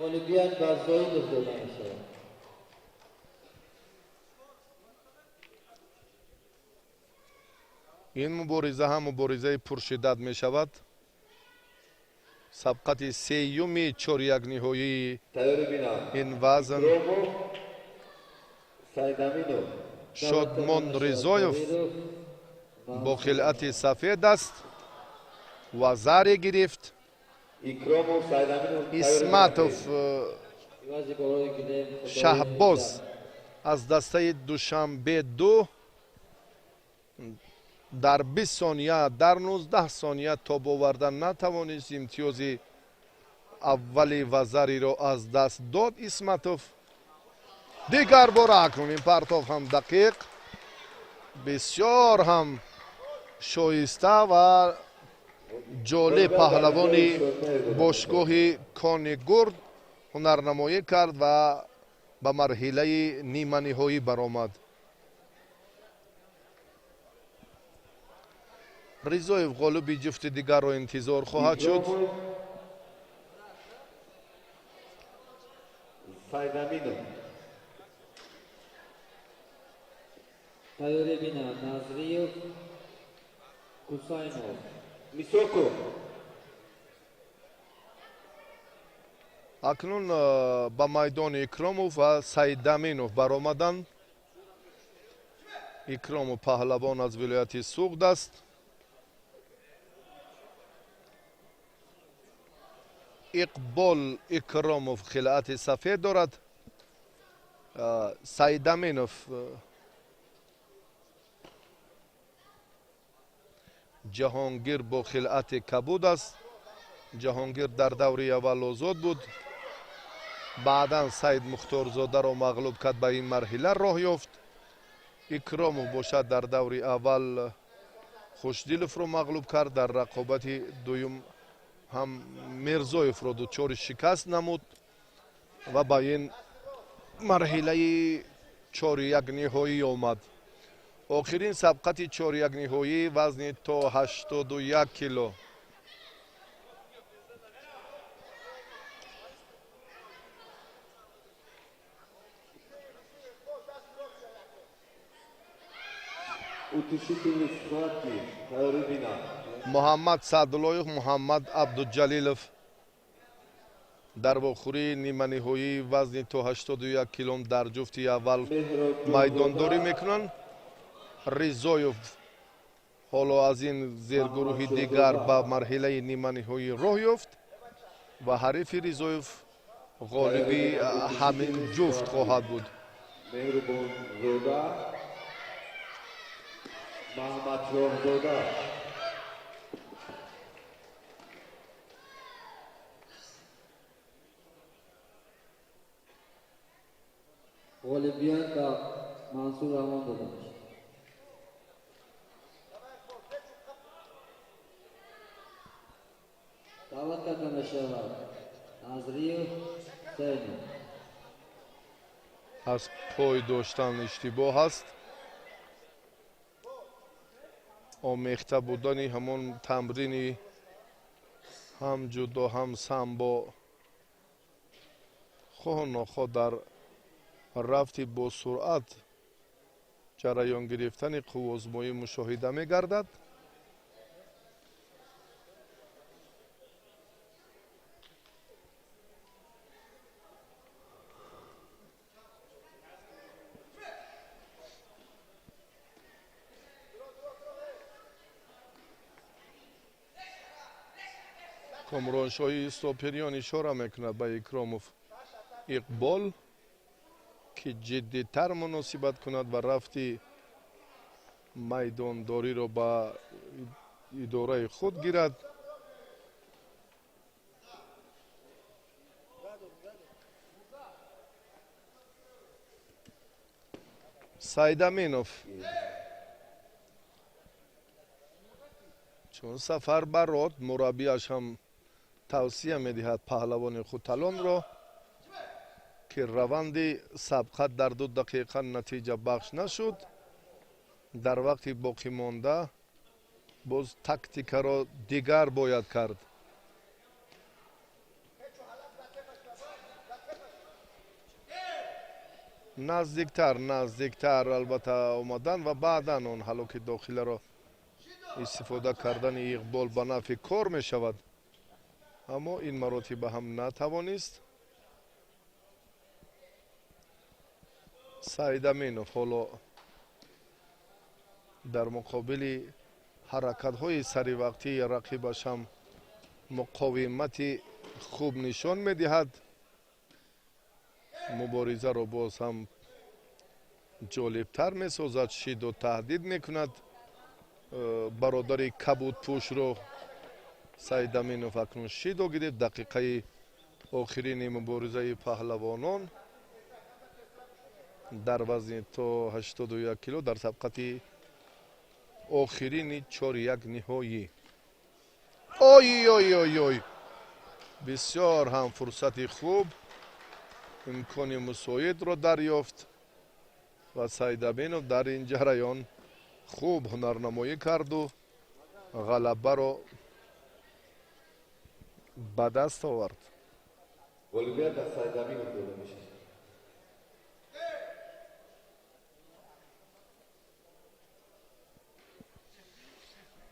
Ғолибият ба Зоидов дода мешавад. Ин мубориза ҳам муборизаи пуршиддат мешавад. Сабқати сеюми чорякниҳоии ин вазн Шодмон Ризоев бо хилъати сафед аст ва заре гирифт. Исматов Шаҳбоз аз дастаи Душанбе 2 дар 20 сония, дар 19 сония тоб овардан натавонист. Имтиёзи аввали вазариро аз даст дод Исматов. Дигар бора акнун ин партов ҳам дақиқ, бисёр ҳам шоиста ва ҷолиб паҳлавони бошгоҳи Кони Гурд ҳунарнамоӣ кард ва ба марҳилаи ниманиҳоӣ баромад. Ризоев ғолиби ҷуфти дигарро интизор хоҳад шуд. Тайёрӣ бинад Назриев Ҳусайнов. Акнун ба майдони Икромов ва Саидаминов баромаданд. Икромов паҳлавон аз вилояти Суғд аст. Иқбол Икромов хилъати сафед дорад. Саидаминов Ҷаҳонгир бо хилъати кабуд аст. Ҷаҳонгир дар даври аввал озод буд, баъдан Саид Мухторзодаро мағлуб кард, ба ин марҳила роҳ ёфт. Икромов бошад дар даври аввал Хушдиловро мағлуб кард, дар рақобати дуюм ҳам Мирзоевро дучори шикаст намуд ва ба ин марҳилаи чорякниҳоӣ омад. Охирин сабқати чорякниҳоӣ вазни то 81 кило. Муҳаммад Саъдуллоев, Муҳаммад Абдуҷалилов дар вохӯрии ниманиҳоии вазни то 81 кило дар ҷуфти аввал майдондорӣ мекунанд. Ризоев ҳоло аз ин зергурӯҳи дигар ба марҳилаи ниманиҳоӣ роҳ ёфт ва ҳарифи Ризоев ғолиби ҳамин ҷуфт хоҳад буд. Меҳрубонзода Маҳмадшоҳзода. Ғолибият ба Мансур Равон дода мешавад. Даъват карда мешавад Назриев Ҳусайнов. Аз пой доштан иштибоҳ аст. Омехта будани ҳамон тамрини ҳам ҷудо ҳам самбо хоҳу нохоҳ дар рафти бо суръат ҷараён гирифтани қуввозмоӣ мушоҳида мегардад. Комроншоҳи Стопириён ишора мекунад ба Икромов Иқбол, ки ҷиддитар муносибат кунад ва рафти майдондориро ба идораи худ гирад. Сайдаминов чун сафар барод, мураббиаш ҳам тавсия медиҳад паҳлавони хуталонро, ки раванди сабқат дар 2 дақиқа натиҷабахш нашуд. Дар вақти боқимонда боз тактикаро дигар бояд кард. Наздиктар, наздиктар албатта омадан ва баъдан он ҳалоки дохиларо истифода кардани Иқбол ба нафъи кор мешавад, аммо ин маротиба ҳам натавонист. Сайдаминов ҳоло дар муқобили ҳаракатҳои саривақтии рақибаш ҳам муқовимати хуб нишон медиҳад. Муборизаро боз ҳам ҷолибтар месозад, шиду таҳдид мекунад бародари кабудпӯшро. Сайдаминов акнун шидо гирифт. Дақиқаи охирини муборизаи паҳлавонон дар вазни то 81 кило дар сабқати охирини 4-1 ниҳоӣ. Ой ой ой ой, бисёр ҳам фурсати хуб, имкони мусоидро дарёфт ва Сайдаминов дар ин ҷараён хуб ҳунарнамоӣ карду ғалабаро ба даст овард. Ғолибият ба Сайдаминов дода мешавад.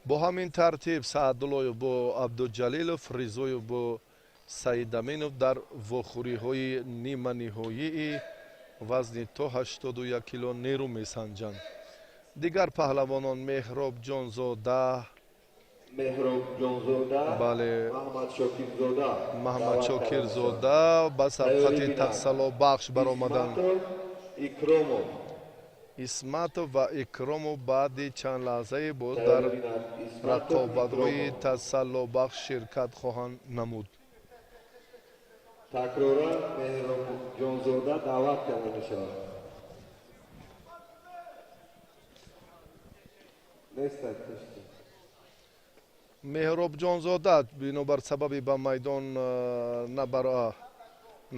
Бо ҳамин тартиб Саъдуллоев бо Абдуҷалилов, Ризоев бо Саидаминов дар вохӯриҳои ниманиҳоии вазни то 81 кило нерӯ месанҷанд. Дигар паҳлавонон Меҳробҷонзода, бале, Маҳмадшокирзода ба сабқати тақсалобахш баромаданд. Исматов ва Икромов баъди чанд лаҳзае боз дар рақобатҳои тасаллобахш ширкат хоҳанд намуд. Такроран Меҳробҷонзода даъват карда мешавад. Меҳробҷонзода бинобар сабаби ба майдон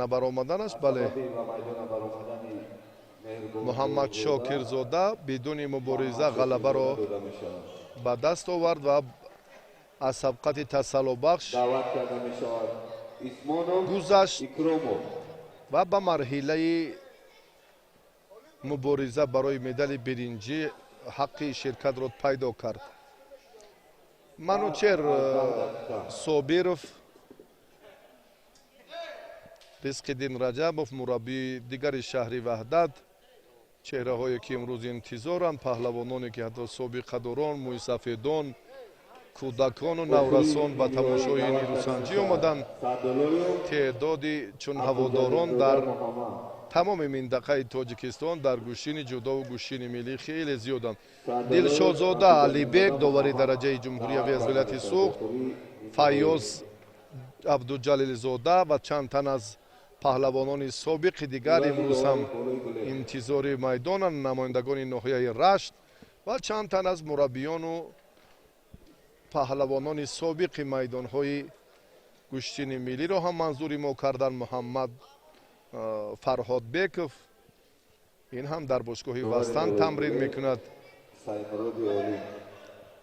набаромаданаш, бале, Муҳаммадшокирзода бидуни мубориза ғалабаро ба даст овард ва аз сабқати тасаллобахш гузашт ва ба марҳилаи мубориза барои медали биринҷӣ ҳаққи ширкатро пайдо кард. Манучер Собиров, Ризқиддин Раҷабов, мураббии дигари шаҳри Ваҳдат, чеҳраҳое ки имрӯз интизоранд, паҳлавононе ки ҳатто собиқадорон, мӯйсафедон, кӯдакону наврасон ба тамошои нерӯсанҷӣ омаданд. Теъдоди чун ҳаводорон дар тамоми минтақаи Тоҷикистон дар гӯштини ҷудову гӯштини миллӣ хеле зиёданд. Дилшодзода Алибек, довари дараҷаи ҷумҳуриявӣ аз вилояти Суғд, Файёз Абдуҷалилзода ва чанд тан аз паҳлавонони собиқи дигар имрӯз ҳам интизори майдонанд, намояндагони ноҳияи Рашт ва чанд тан аз мураббиёну паҳлавонони собиқи майдонҳои гӯштини миллиро ҳам манзури мо кардан. Муҳаммад Фарҳодбеков, ин ҳам дар бошгоҳи Вастан тамрин мекунад.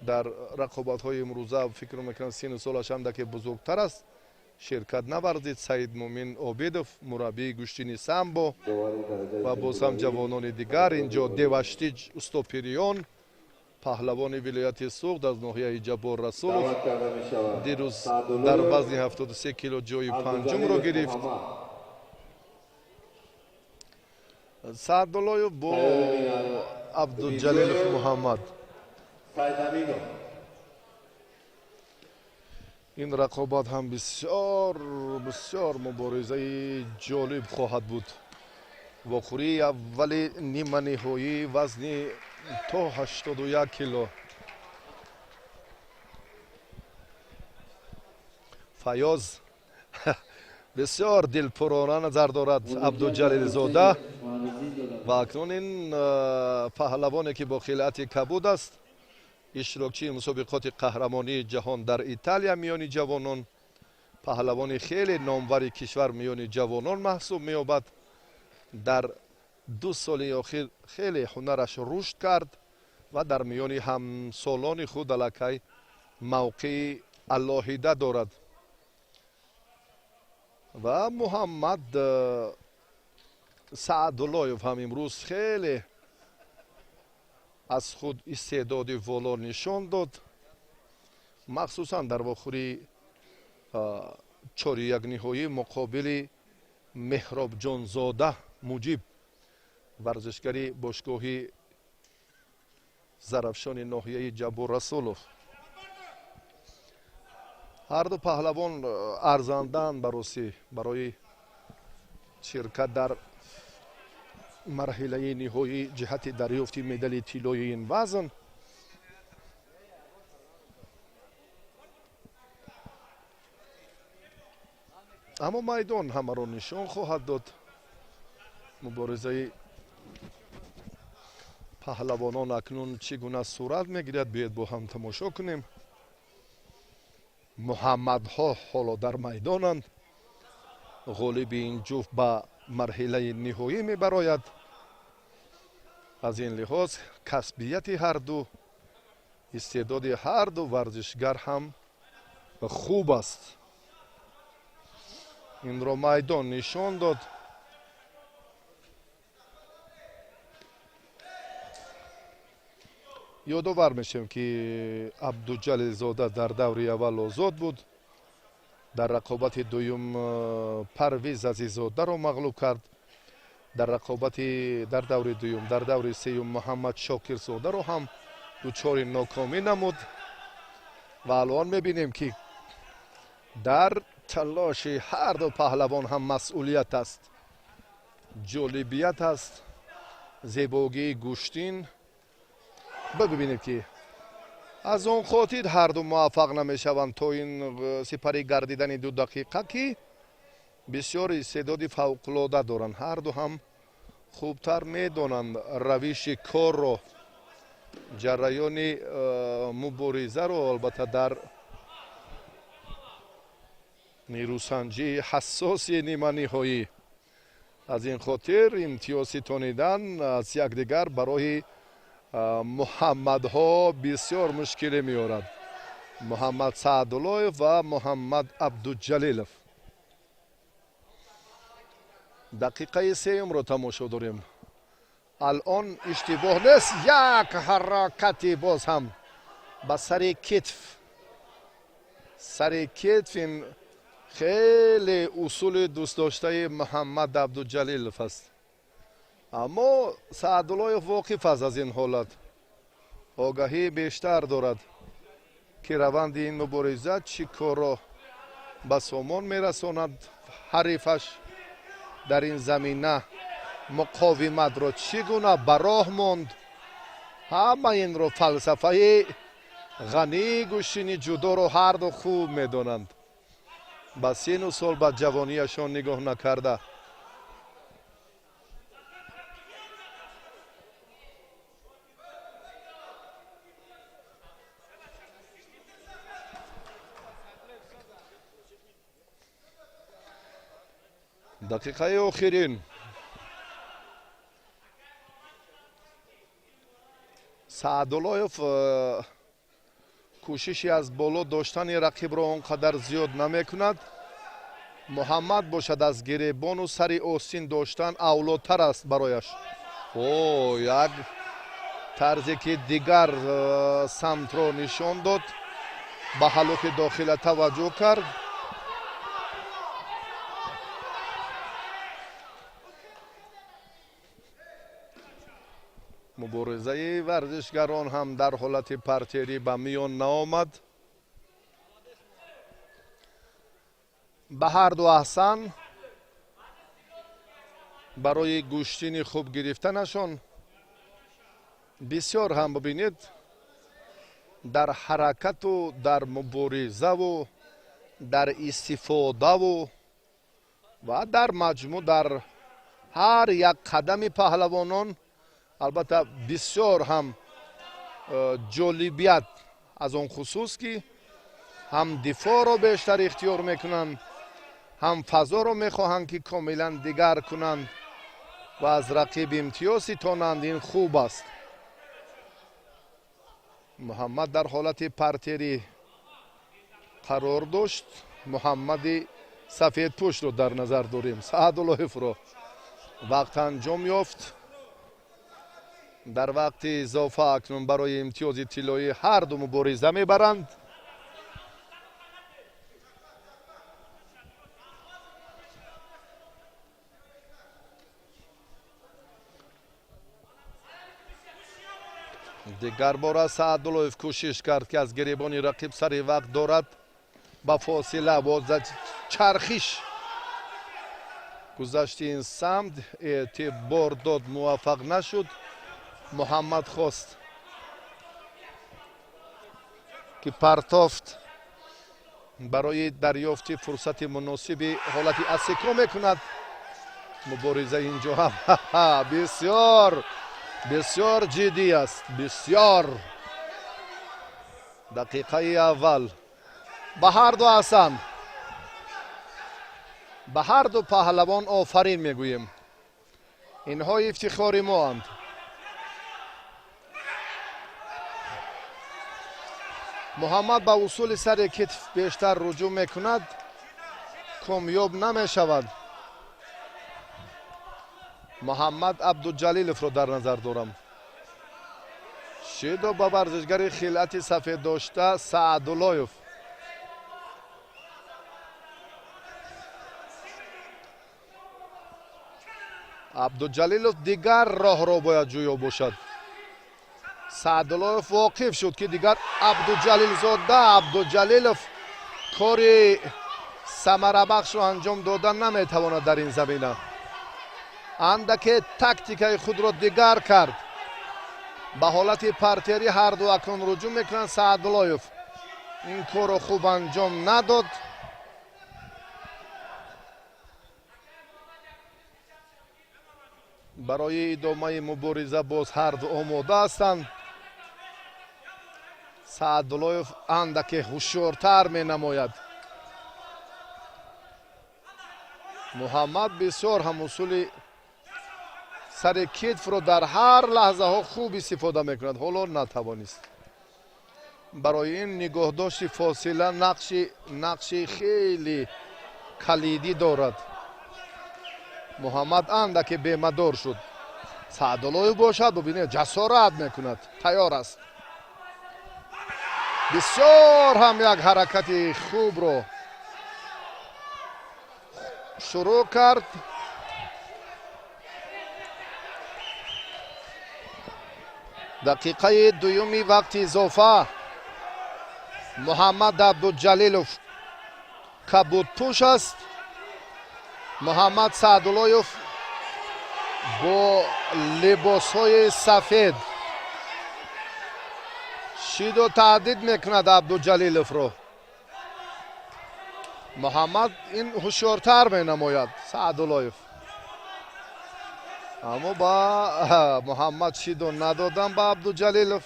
Дар рақобатҳои имрӯза фикр мекунам сину солаш андаке бузургтар аст, ширкат наварзид. Саидмумин Обидов, мураббии гӯштини самбо ва боз ҳам ҷавонони дигар. Инҷо Деваштиҷ Устопириён, паҳлавони вилояти Суғд аз ноҳияи Ҷаббор Расулов, дирӯз дар вазни 73 кило ҷои панҷумро гирифт. Саъдуллоев бо Абдуҷалилов Муҳаммад. Ин рақобат ҳам бисёр бисёр муборизаи ҷолиб хоҳад буд. Вохӯрии аввали ниманиҳоӣ вазни то 81 кило. Фаёз бисёр дилпурона назар дорад Абдуҷалилзода ва акнун ин паҳлавоне ки бо хилъати кабуд аст, иштирокчии мусобиқоти қаҳрамонии ҷаҳон дар Италия миёни ҷавонон, паҳлавони хеле номвари кишвар миёни ҷавонон маҳсуб меёбад. Дар 2 соли охир хеле ҳунараш рушд кард ва дар миёни ҳамсолони худ аллакай мавқеи алоҳида дорад. Ва Муҳаммад Саъдуллоев ҳам имрӯз хеле аз худ истеъдоди воло нишон дод, махсусан дар вохӯрии чорякниҳоӣ муқобили Меҳробҷонзода Муҷиб, варзишгари бошгоҳи Зарафшони ноҳияи Ҷаббор Расулов. Ҳар ду паҳлавон арзандаанд баросӣ барои ширкат дар марҳилаи ниҳоӣ ҷиҳати дарёфти медали тиллои ин вазн. Аммо майдон ҳамаро нишон хоҳад дод. Муборизаи паҳлавонон акнун чӣ гуна сурат мегирад, биёед бо ҳам тамошо кунем. Муҳаммадҳо ҳоло дар майдонанд. Ғолиби ин ҷуфт ба марҳилаи ниҳоӣ мебарояд. Аз ин лиҳоз касбияти ҳар ду, истеъдоди ҳар ду варзишгар ҳам хуб аст. Инро майдон нишон дод. Ёдовар мешавем, ки Абдуҷалилзода дар даври аввал озод буд. Дар рақобати дуюм Парвиз Азиззодаро мағлуб кард. Дар рақобати дар даври дуюм, дар даври сеюм Муҳаммад Шокирзодаро ҳам дучори нокомӣ намуд. Ва алон мебинем, ки дар талоши ҳар ду паҳлавон ҳам масъулият аст, ҷолибият аст, зебогии гӯштин. Бибинед, ки аз он хотир ҳар ду муваффақ намешаванд то ин сипарӣ гардидани 2 дақиқа, ки бисёр истеъдоди фавқулода доранд. Ҳар ду ҳам хубтар медонанд равиши корро, ҷараёни муборизаро, албатта дар нерӯсанҷии ҳассоси ниманиҳоӣ. Аз ин хотир имтиёз ситонидан аз якдигар барои Муҳаммадҳо бисёр мушкиле меорад. Муҳаммад Саъдуллоев ва Муҳаммад Абдуҷалилов. Дақиқаи сеюмро тамошо дорем. Алон иштибоҳ нест, як ҳаракати боз ҳам ба сари китф. Сари китф ин хеле усули дӯстдоштаи Муҳаммад Абдуҷалилов аст. Аммо Саъдуллоев воқиф аст аз ин ҳолат, огаҳии бештар дорад, ки раванди ин мубориза чӣ корро ба сомон мерасонад. Ҳарифаш дар ин замина муқовиматро чӣ гуна ба роҳ монд. Ҳама инро фалсафаи ғании гӯштини ҷудоро ҳар ду хуб медонанд. Ба сину сол, ба ҷавонияшон нигоҳ накарда. Дақиқаи охирин. Саъдуллоев кӯшиши аз боло доштани рақибро он қадар зиёд намекунад. Муҳаммад бошад аз гиребону сари остин доштан авлотар аст барояш. О, як тарзе ки дигар самтро нишон дод, ба ҳалуки дохила таваҷҷӯҳ кард. Муборизаи варзишгарон ҳам дар ҳолати партерӣ ба миён наомад. Ба ҳарду аҳсан барои гӯштини хуб гирифтанашон. Бисёр ҳам бибинед, дар ҳаракату дар муборизаву дар истифодаву ва дар маҷмӯъ дар ҳар як қадами паҳлавонон албатта бисёр ҳам ҷолибият, аз он хусус ки ҳам дифоъро бештар ихтиёр мекунанд, ҳам фазоро мехоҳанд ки комилан дигар кунанд ва аз рақиб имтиёз ситонанд. Ин хуб аст. Муҳаммад дар ҳолати партерӣ қарор дошт. Муҳаммади сафедпӯшро дар назар дорем, Саадуллоевро. Вақт анҷом ёфт. Дар вақти изофа акнун барои имтиёзи тиллоӣ ҳарду мубориза мебаранд. Дигар бора Саадуллоев кӯшиш кард ки аз гиребони рақиб сари вақт дорад, ба фосила бо чархиш гузашти ин самт эътибор дод, муваффақ нашуд. Муҳаммад хост ки партофт барои дарёфти фурсати муносиби ҳолати асико мекунад. Мубориза инҷо ҳам бисёр бисёр ҷиддӣ аст. Бисёр дақиқаи аввал ба ҳарду аҳсан, ба ҳарду паҳлавон офарин мегӯем. Инҳо ифтихори моанд. Муҳаммад ба усули сари китф бештар руҷӯъ мекунад, комёб намешавад. Муҳаммад Абдуҷалиловро дар назар дорам. Шидо ба варзишгари хилъати сафед дошта Саадуллоев. Абдуҷалилов дигар роҳро бояд ҷӯё бошад. Саадуллоев воқиф шуд ки дигар Абдуҷалилзода Абдуҷалилов кори самарабахшро анҷом дода наметавонад дар ин замина. Андаке тактикаи худро дигар кард. Ба ҳолати партерӣ ҳарду акнун руҷӯъ мекунанд. Саадуллоев ин корро хуб анҷом надод. Барои идомаи мубориза боз ҳарду омода ҳастанд. Саадуллоев андаке ҳушёртар менамояд. Муҳаммад бисёр ҳам усули сари китфро дар ҳар лаҳзаҳо хуб истифода мекунад. Ҳоло натавонист. Барои ин нигоҳдошти фосила нақши хеле калидӣ дорад. Муҳаммад андаке бемадор шуд. Саадуллоев бошад, бубинед, ҷасорат мекунад, тайёр аст. Бисёр ҳам як ҳаракати хубро шурӯъ кард. Дақиқаи дуюми вақти изофа Муҳаммад Абдуҷалилов кабудпӯш аст. Муҳаммад Саадуллоев бо либосҳои сафед шиду таҳдид мекунад Абдуҷалиловро. Муҳаммад ин ҳушёртар менамояд Саадуллоев, аммо ба Муҳаммад шидо надодам ба Абдуҷалилов.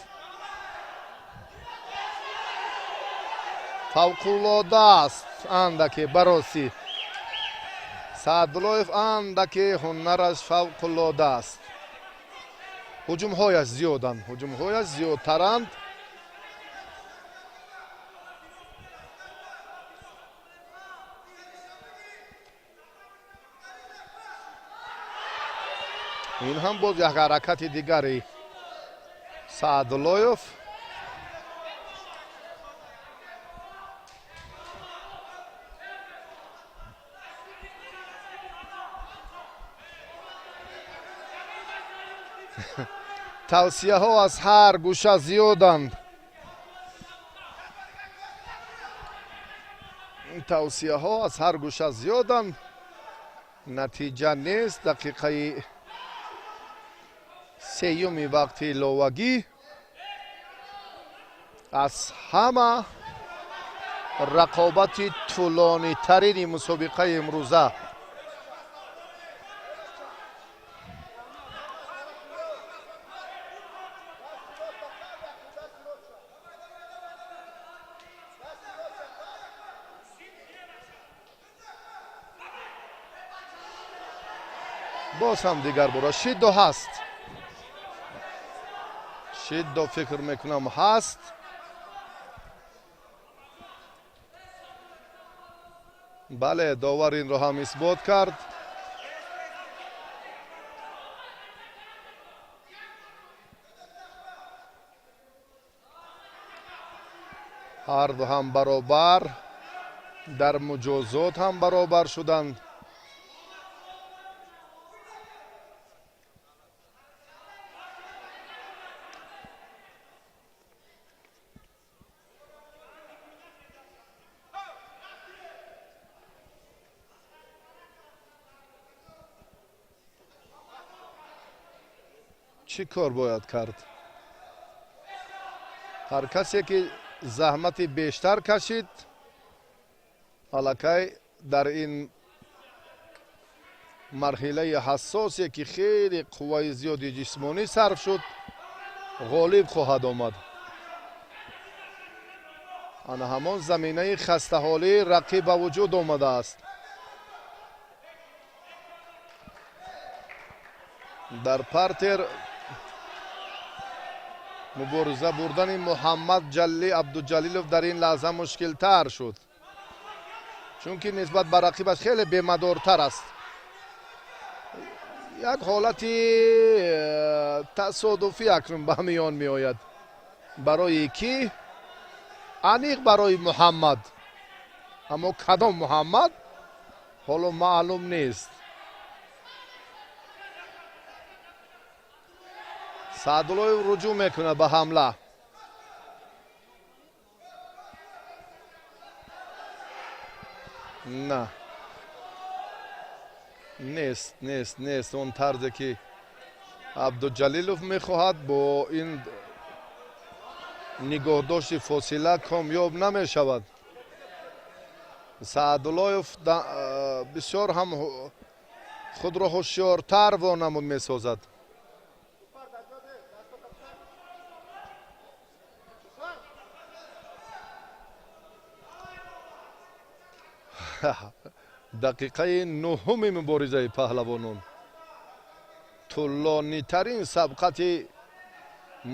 Фавқулода аст андаке баросӣ. Саадуллоев андаке ҳунараш фавқулода аст. Ҳуҷумҳояш зиёданд, ҳуҷумҳояш зиёдтаранд. Ин ҳам боз як ҳаракати дигари Саадуллоев. Тавсияҳо аз ҳар гӯша зиёданд. Тавсияҳо аз ҳар гӯша зиёданд, натиҷа нест. Дақиқаи сеюми вақти иловагӣ аз ҳама рақобати тӯлонитарини мусобиқаи имрӯза. Боз ҳам дигар бора шиддо ҳаст, шиддо фикр мекунам ҳаст. Бале, довар инро ҳам исбот кард. Ҳарду ҳам баробар, дар муҷозот ҳам баробар шуданд. Чӣ кор бояд кард? Ҳар касе ки заҳмати бештар кашид, аллакай дар ин марҳилаи ҳассосе ки хеле қувваи зиёди ҷисмонӣ сарф шуд, ғолиб хоҳад омад. Ана ҳамон заминаи хастаҳолии рақиб ба вуҷуд омадааст. Дар партер мубориза бурдани Муҳаммад Ҷалли Абдуҷалилов дар ин лаҳза мушкилтар шуд, чунки нисбат ба рақибаш хеле бемадортар аст. Як ҳолати тасодуфӣ акнун ба миён меояд. Барои кӣ? Аниқ барои Муҳаммад. Аммо кадом Муҳаммад ҳоло маълум нест. Саъдуллоев руҷӯъ мекунад ба ҳамла. На, нест, нест, нест. Он тарзе ки Абдуҷалилов мехоҳад, бо ин нигоҳдошти фосила комёб намешавад. Саъдуллоев бисёр ҳам худро ҳушёртар вонамуд месозад. Дақиқаи нуҳуми муборизаи паҳлавонон, тӯлонитарин сабқати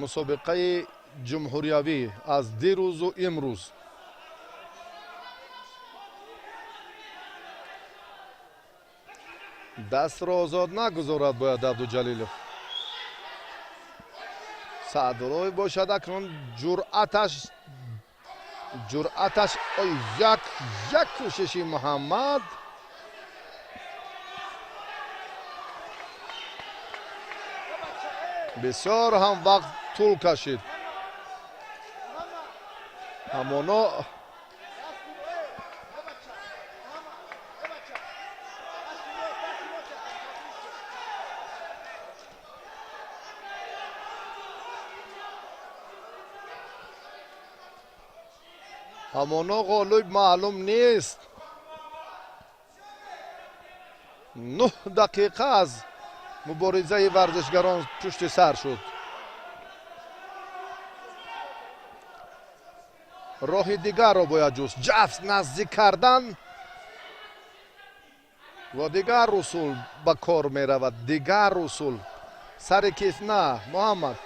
мусобиқаи ҷумҳуриявӣ аз дирӯзу имрӯз. Дастро озод нагузорад бояд Абдуҷалилов. Саъдуллоев бошад акнун ҷуръаташ як кӯшиши Муҳаммад. Бисёр ҳам вақт тӯл кашид. Ҳамоно ғолиб маълум нест. 9 дақиқа аз муборизаи варзишгарон пушти сар шуд. Роҳи дигарро бояд ҷуст. Ҷафс наздик кардан ва дигар усул ба кор меравад. Дигар усул. Сари кис на, Муҳаммад.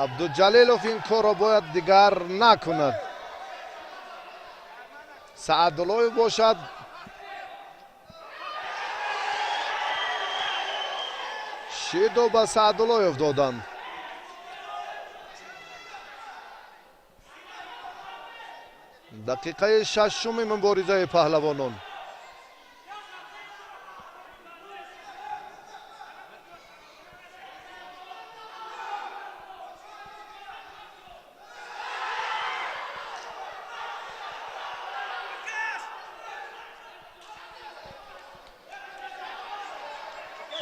Абдуҷалилов ин корро бояд дигар накунад. Саъдуллоев бошад шидо ба Саъдуллоев доданд. Дақиқаи шашуми муборизаи паҳлавонон.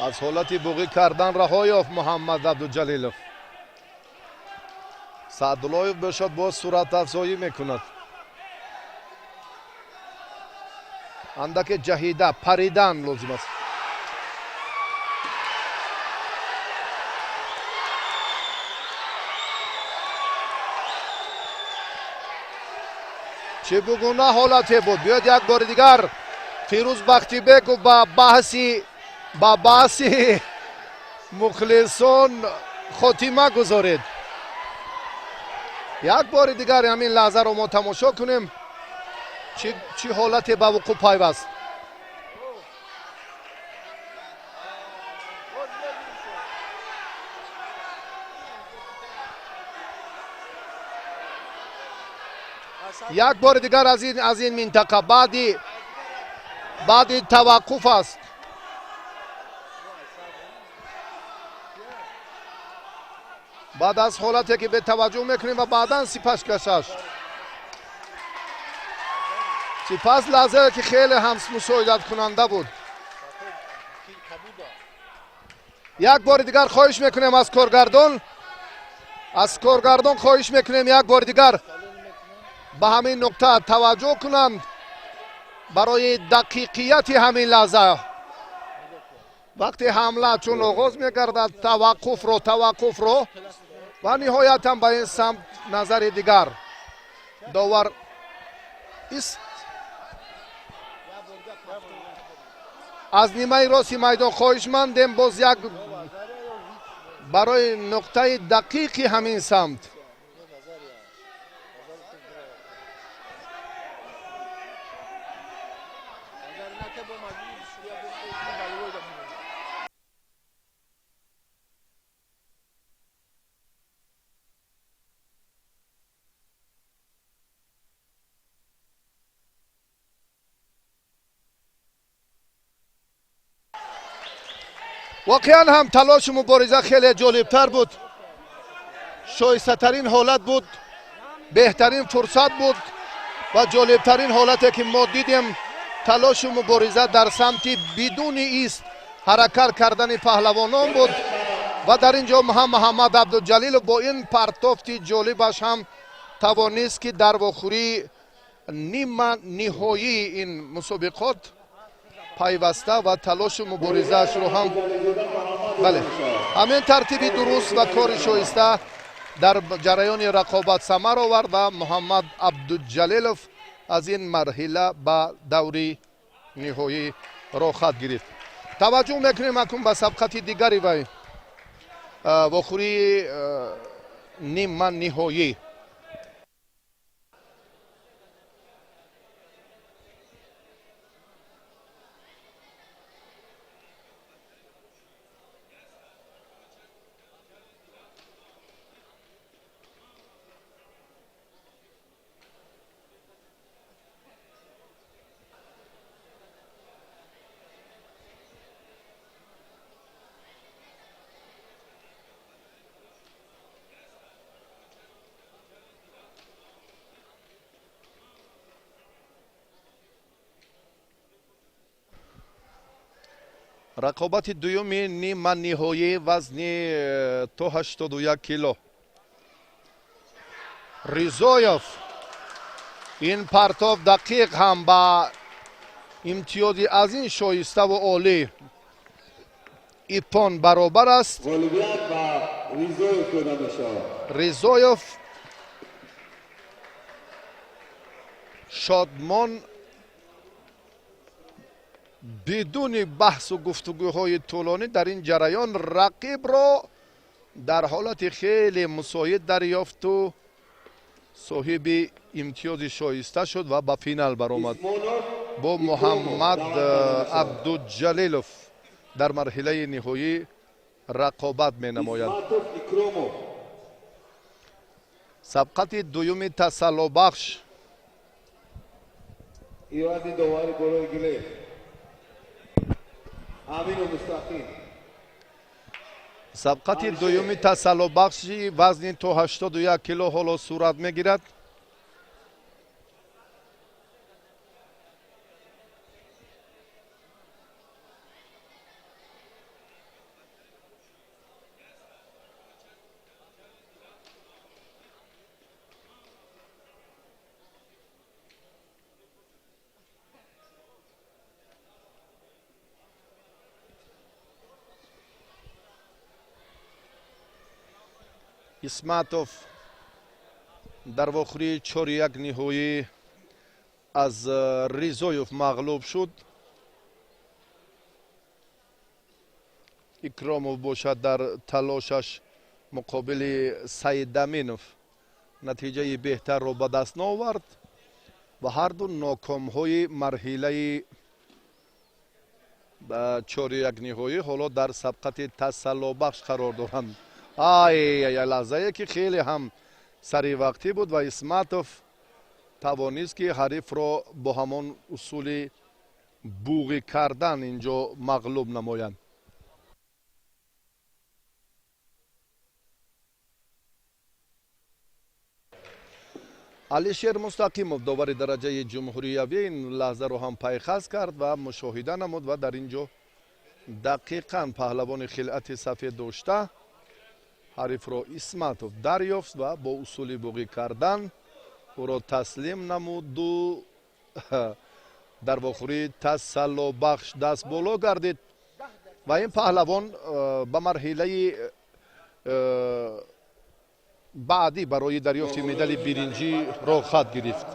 Аз ҳолати буғӣ кардан раҳо ёфт Муҳаммад Абдуҷалилов. Саъдуллоев бошад боз суръатафзоӣ мекунад. Андаке ҷаҳида паридан лозим аст. Чӣ бугуна ҳолате буд? Биёед як бори дигар Фирӯз Бахтибеков ба баҳси мухлисон хотима гузоред. Як бори дигар ҳамин лаҳзаро мо тамошо кунем. Чӣ ҳолате ба вуқӯъ пайваст. Як бори дигар аз ин минтақа баъди таваққуф аст. Баъд аз ҳолате ки бетаваҷҷӯҳ мекунем ва баъдан сипас кашаш. Сипас лаҳзае ки хеле ҳам мусоидаткунанда буд. Як бори дигар хоҳиш мекунем аз коргардон хоҳиш мекунем як бори дигар ба ҳамин нуқта таваҷҷӯҳ кунанд барои дақиқияти ҳамин лаҳза. Вақти ҳамла чун оғоз мегардад таваққуфро ва ниҳоятам ба ин самт назари дигар довар ист. Аз нимаи рости майдон хоҳишмандем боз як барои нуқтаи дақиқи ҳамин самт. Воқеан ҳам талошу мубориза хеле ҷолибтар буд. Шоистатарин ҳолат буд, беҳтарин фурсат буд ва ҷолибтарин ҳолате ки мо дидем талошу мубориза дар самти бидуни ист ҳаракат кардани паҳлавонон буд ва дар ин ҷо ҳам Муҳаммад Абдуҷалилов бо ин партофти ҷолибаш ҳам тавонист ки дар вохӯрии нима ниҳоии ин мусобиқот пайваста ва талошу муборизаашро ҳам бале ҳамин тартиби дуруст ва кори шоиста дар ҷараёни рақобат самар овард ва Муҳаммад Абдуҷалилов аз ин марҳила ба даври ниҳоӣ роҳхат гирифт. Таваҷҷӯҳ мекунем акнун ба сабқати дигари вай вохӯрии нима ниҳоӣ. Рақобати дуюми нима ниҳоӣ вазни то 81 кило. Ризоев ин партов дақиқ ҳам ба имтиёзи аз ин шоиставу олӣ ипон баробар аст. Ризоев шодмон бидуни баҳсу гуфтугӯҳои тӯлонӣ дар ин ҷараён рақибро дар ҳолати хеле мусоид дарёфту соҳиби имтиёзи шоиста шуд ва ба финал баромад бо Муҳаммад Абдуҷалилов дар марҳилаи ниҳоӣ рақобат менамояд. Сабқати дуюми тасаллобахш сабқати дуюми тасаллобахши вазни то 81 кило ҳоло сурат мегирад. Исматов дар вохӯрии 4-1 ниҳоӣ аз Ризоев мағлуб шуд. Икромов бошад, дар талошаш муқобили Саидаминов натиҷаи беҳтарро ба даст наовард ва ҳарду нокомҳои марҳилаи 4-1 ниҳоӣ ҳоло дар сабқати тасаллобахш қарор доранд. Ай, лаҳзае ки хеле ҳам саривақтӣ буд ва Исматов тавонист, ки ҳарифро бо ҳамон усули буғӣ кардан инҷо мағлуб намоянд. Алишер Мустақимов, довари дараҷаи ҷумҳуриявӣ, ин лаҳзаро ҳам пайхас кард ва мушоҳида намуд ва дар ин ҷо дақиқан паҳлавони хилъати сафед дошта ҳарифро Исматов дарёфт ва бо усули буғӣ кардан ӯро таслим намуду дар вохӯрии тасаллобахш даст боло гардид ва ин паҳлавон ба марҳилаи баъдӣ барои дарёфти медали биринҷӣ роҳхат гирифт.